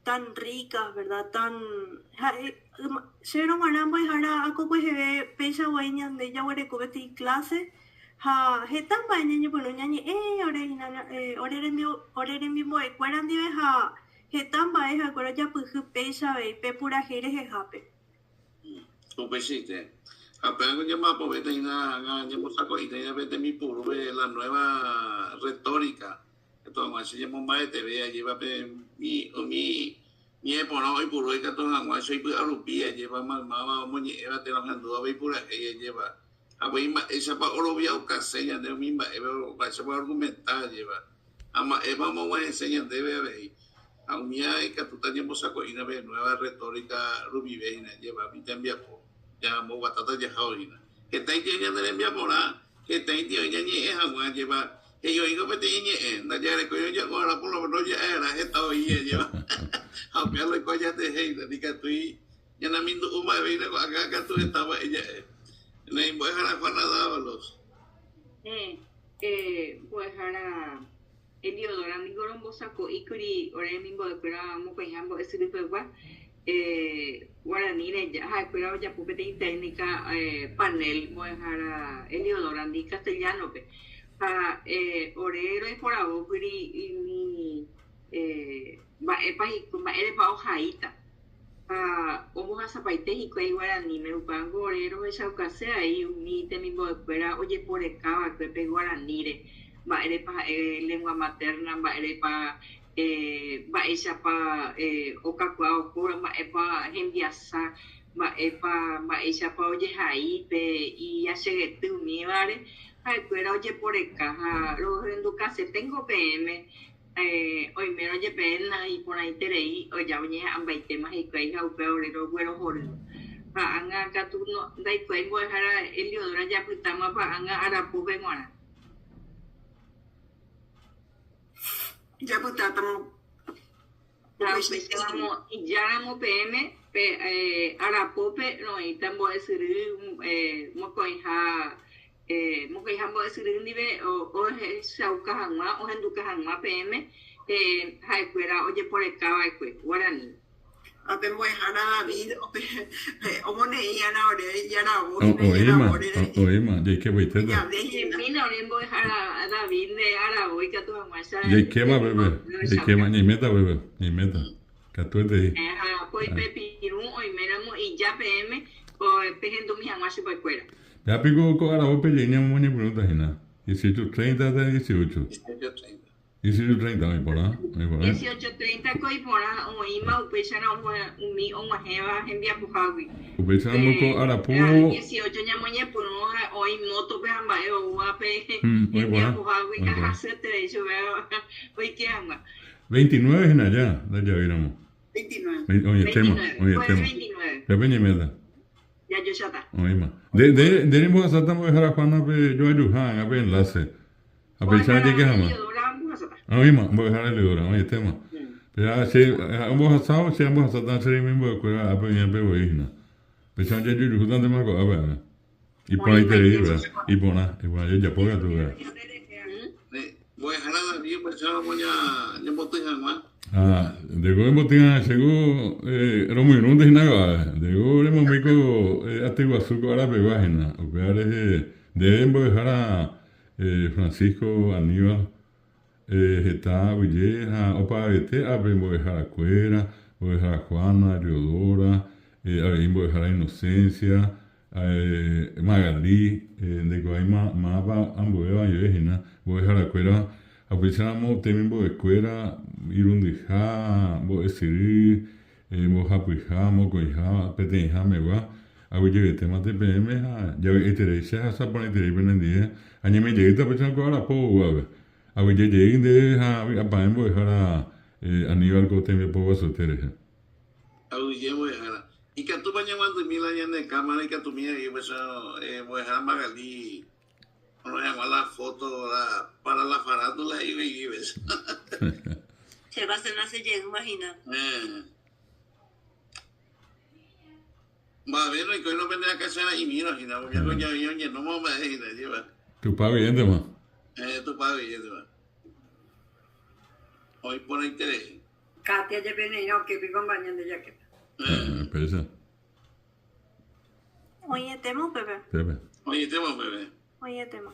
tan ricas, ¿verdad? Tan... Chéverõ g̃uarã mbo'ehára akokueheve péicha guái ñande jaguereko peteĩ clase ha heta mba'e ñañepyrũ ñañe'ẽ ore hína ore ore remimbo'ekuéra ndive ha heta mba'e ha'ekuéra ojapyhy péicha avei pe purahéi rehehápe. Upeichaite. Ha upévango ñamba'apovéta hína ág̃a ñembosako'íta hína pe tembipurúpe la nueva retórica. Katu hag̃ua che ñemombareteve ajépa pe umi ñe'ẽ porã oipuru ikatu hag̃ua che oipy'arupi ajépa maymáva omoñe'ẽva térã ohendúva pe ipurahéi ajépa. Ha upéi mba'éichapa oroviaukase ñande umi mba'épe mba'éichapa oargumenta ajépa ha mba'épa omog̃uahẽse ñandéve avei. Ha umíva ikatúta ñembosako'ína pe nueva retórica rupive hína ajépa umi tembiapo ñamboguatáta jahávo hína. Hetaite oĩ ñane rembiaporã, hetaite oĩ ñañe'ẽ hag̃ua ajépa He'i oĩko peteĩ ñe'ẽ, ndajarekói oja'o arã por lo menos ja'e'arã heta oĩ ajéva. Ha upéva loiko ajatehéina, ndikatúi ñanamindu'u mba'evéina ko'ág̃a katu heta mba'e ja'e. Néi, mbo'ehára Juana Dávalos. Héẽ, eh, mbo'ehára Eliodora ningo rombosako'íkuri ore remimbo'ekuéra mokõiha mbo'esyry pegua, eh, guarani reja, ha'ekuéra ojapo peteĩ técnica, eh, panel mbo'ehára Eliodora-ndi castellano-pe. Ha eh, ore roiporavókuri umi eh, mba'épa hiko, mba'érepa ohaíta. Ha ombohasapaite hikuái guaraníme, upévango ore rohechaukase avei umi temimbo'ekuéra ojeporeka va'ekue pe guaraníre, mba'érepa ha'e lengua materna, mba'érepa mba'éichapa okakuaa ohóvo, mba'épa hembiasa, mba'épa mba'éichapa ojehai pe iachegety umívare, ha'ekuéra ojeporeka ha rohendukaseténgo peẽme Oimérõ jepe naiporãiterei oja oñeha'ãmbaitéma hikuái ha upéva ore roguerohory. Ha ág̃a katu ndaikuaái mbo'ehára Eliodora japytámapa ág̃a arapópe g̃uarã. Japytátamo. Ha upéicharamo ijáramo peẽme pe arapópe roĩta mbo'esyry mokõiha Mokõiha mbo'esyry ndive ohechauka hag̃ua, ohenduka hag̃ua peẽme ha'ekuéra ojeporeka va'ekue guarani. Ha pe mbo'ehára David omoneĩ ore ijaravo hína ijaravo ore rehe. Oĩma, jaikevaitéta. Ñaimína ore mbo'ehára David nde aravo ikatu hag̃uáicha. Jaikéma peve, jaikéma, ñaiméta peve, ñaiméta. Katuetei. Ha ko ipepirũ oiméramo ija peẽme pehendumi hag̃ua chupekuéra. Ja piko ko aravo pejei ñamoñepyrũta hína. 18:30 térã 18. 18:30 oĩ porã, oĩ porã. 18:30 ko iporã oĩma upéicharõ umi og̃uahẽva hembiapohágui. Upéicharamo ko arapo. 18 ñamoñepyrũ ha oĩ mótope ha mba'e oúva pe hembiapohágui ha hasyeterei chupe oike hag̃ua. 29 hína ja, ndajavéiramo. 29. Oĩetéma, 29, oĩetéma. jueves 29. Pépe ñaiméta. Jajocháta. Oĩma. Nde, nde, nde rembohasáta mbo'ehára Juana-pe joajuha ág̃a pe enlace. Ha péicha Mbo'ehára jaike hag̃ua. Eliodora ambohasáta. Oĩma, mbo'ehára Eliodora, oĩetéma. Péa che ombohasávo, che ambohasáta che remimbo'ekuéra ápe oĩva pe voi hína. Péicha jajujuhútantema ko'ápe ág̃a. Iporãiterei, Oĩmaite. péa. Iporã, iporã jajapo katu, péa. Mbo'ehára David upéicharamo ñamboty hag̃ua. Ha ndéko emboty chéko romoirũnte hína ko'ápe. Ndéko remomýi ko aty guasu ko árapegua hína. Upéva rehe nde mbo'ehára Francisco Aníbal heta aguyje ha opavavete ápe mbo'eharakuéra, mbo'ehára Juana, Leodora, avei mbo'ehára Inocencia, Magali, ndekuaái mávapa ambuéva oĩve hína, mbo'eharakuéra ha upéicharamo temimbo'ekuéra irundyha, mbo'esyry, mbohapyha, mokõiha, peteĩha megua, aguyjevetémante peẽme ha javy'aiterei che ahasa porãiterei penendie ha ñamejeýta upéicharõ ko arapo oúvape. Aguyjejey ndéve ha vy'apavẽ mbo'ehára Aníbal ko tembiapo guasuete rehe. Aguyje mbo'ehára. Ikatúpa ñaguandymi la ñane cámara ikatumi avei upéicha mbo'ehára Magali onohẽ hag̃ua la foto la para la farándula he'i upéicha. Che va a ser una jeýma hína. Eh. Mba'eve ndoikóirõ pende akãchara'imírõ hína, umi kuña oĩ oñenóma mba'e hína, ajépa. Tupã guiéntema. Héẽ, Tupã guiéntema. Oĩ porãiterei. Katia jepe ne'ĩra oke piko mba'e ñande jakéta. Héẽ, péicha. Oĩetéma upépe. Pépe. Oĩetéma upépe. Oĩetéma.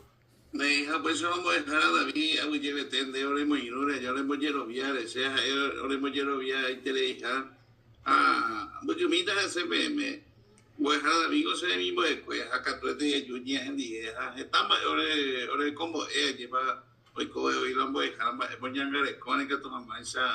Néi, ha upéicharõ mbo'ehára David aguyjevete nde oremoirũre aja orembojeroviáre, che ha'e orembojeroviaitereiha ha mbykymíta hese peẽme. Mbo'ehára David-ko che remimbo'ekue ha katuete aju ñe'ẽ hendive ha heta mba'e ore orekombo'e ajépa oikove oĩ la mbo'ehára mba'épa oñangarekóne ikatu hag̃uáicha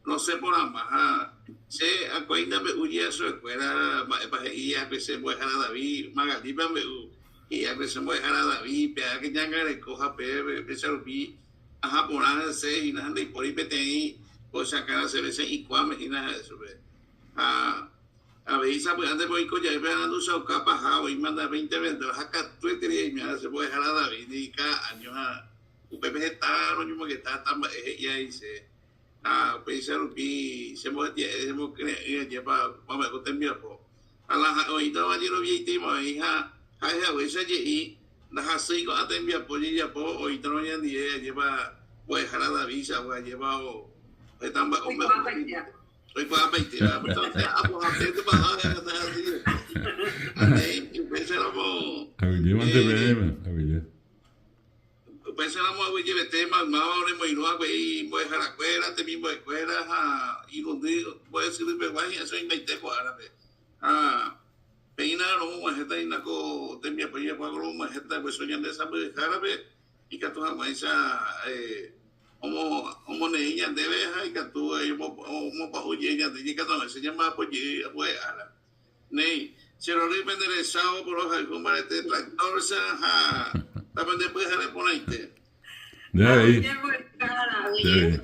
rosẽ porãmba ha che akói ndambe'u jeasuekuéra mba'épa he'i ápe che mbo'ehára David Magalípe ambe'u He'i ápe che mbo'ehára David, peáke ñangareko ha pe péicha rupi aha porã hese hína ha ndaipóri peteĩ ohechakãra chéve che ikuãme hína ha'e chupe. Ha avei sapy'ánte pe oiko jave pe aranduchauka paha oĩma nda pe interventor ha katueterei aime'ã che mbo'ehára David ndi káda áño ha upépe heta roñomongeta heta mba'e he'i avei che. Ha upéicha rupi che mbohetia'e che mokyre'ỹ ajépa opa ko tembiapo. Ha la ha'e oĩtava jeroviaitéima oĩ ha ha'e haguéicha je'i ndahasýi ko'ã tembiapo jejapo oĩtarõ ñandie ajépa mbo'ehára David-chagua ajépa o heta mba'e oikuaapaitéva upéicharamo Aguyjémante peẽme, aguyje. Upéicharamo aguyjevete maymáva oremoirũ avei mbo'eharakuéra, temimbo'ekuéra ha irundy mbo'esyrypegua hi'ã che oĩmbaite ko árape. Ha péina romog̃uahẽta hína ko tembiapo ijakuávo romog̃uahẽta guesu ñande sãmbyhyhárape ikatu hag̃uáicha omoneĩ ñandéve ha ikatu omopa'ũ jey ñande ikatu hag̃uáicha ñamba'apo jey ambue ára. Néi, che rory pende rechávo porohayhu mbarete tractor-cha ha tapende pyhare porãite. Nde avei. Nde avei.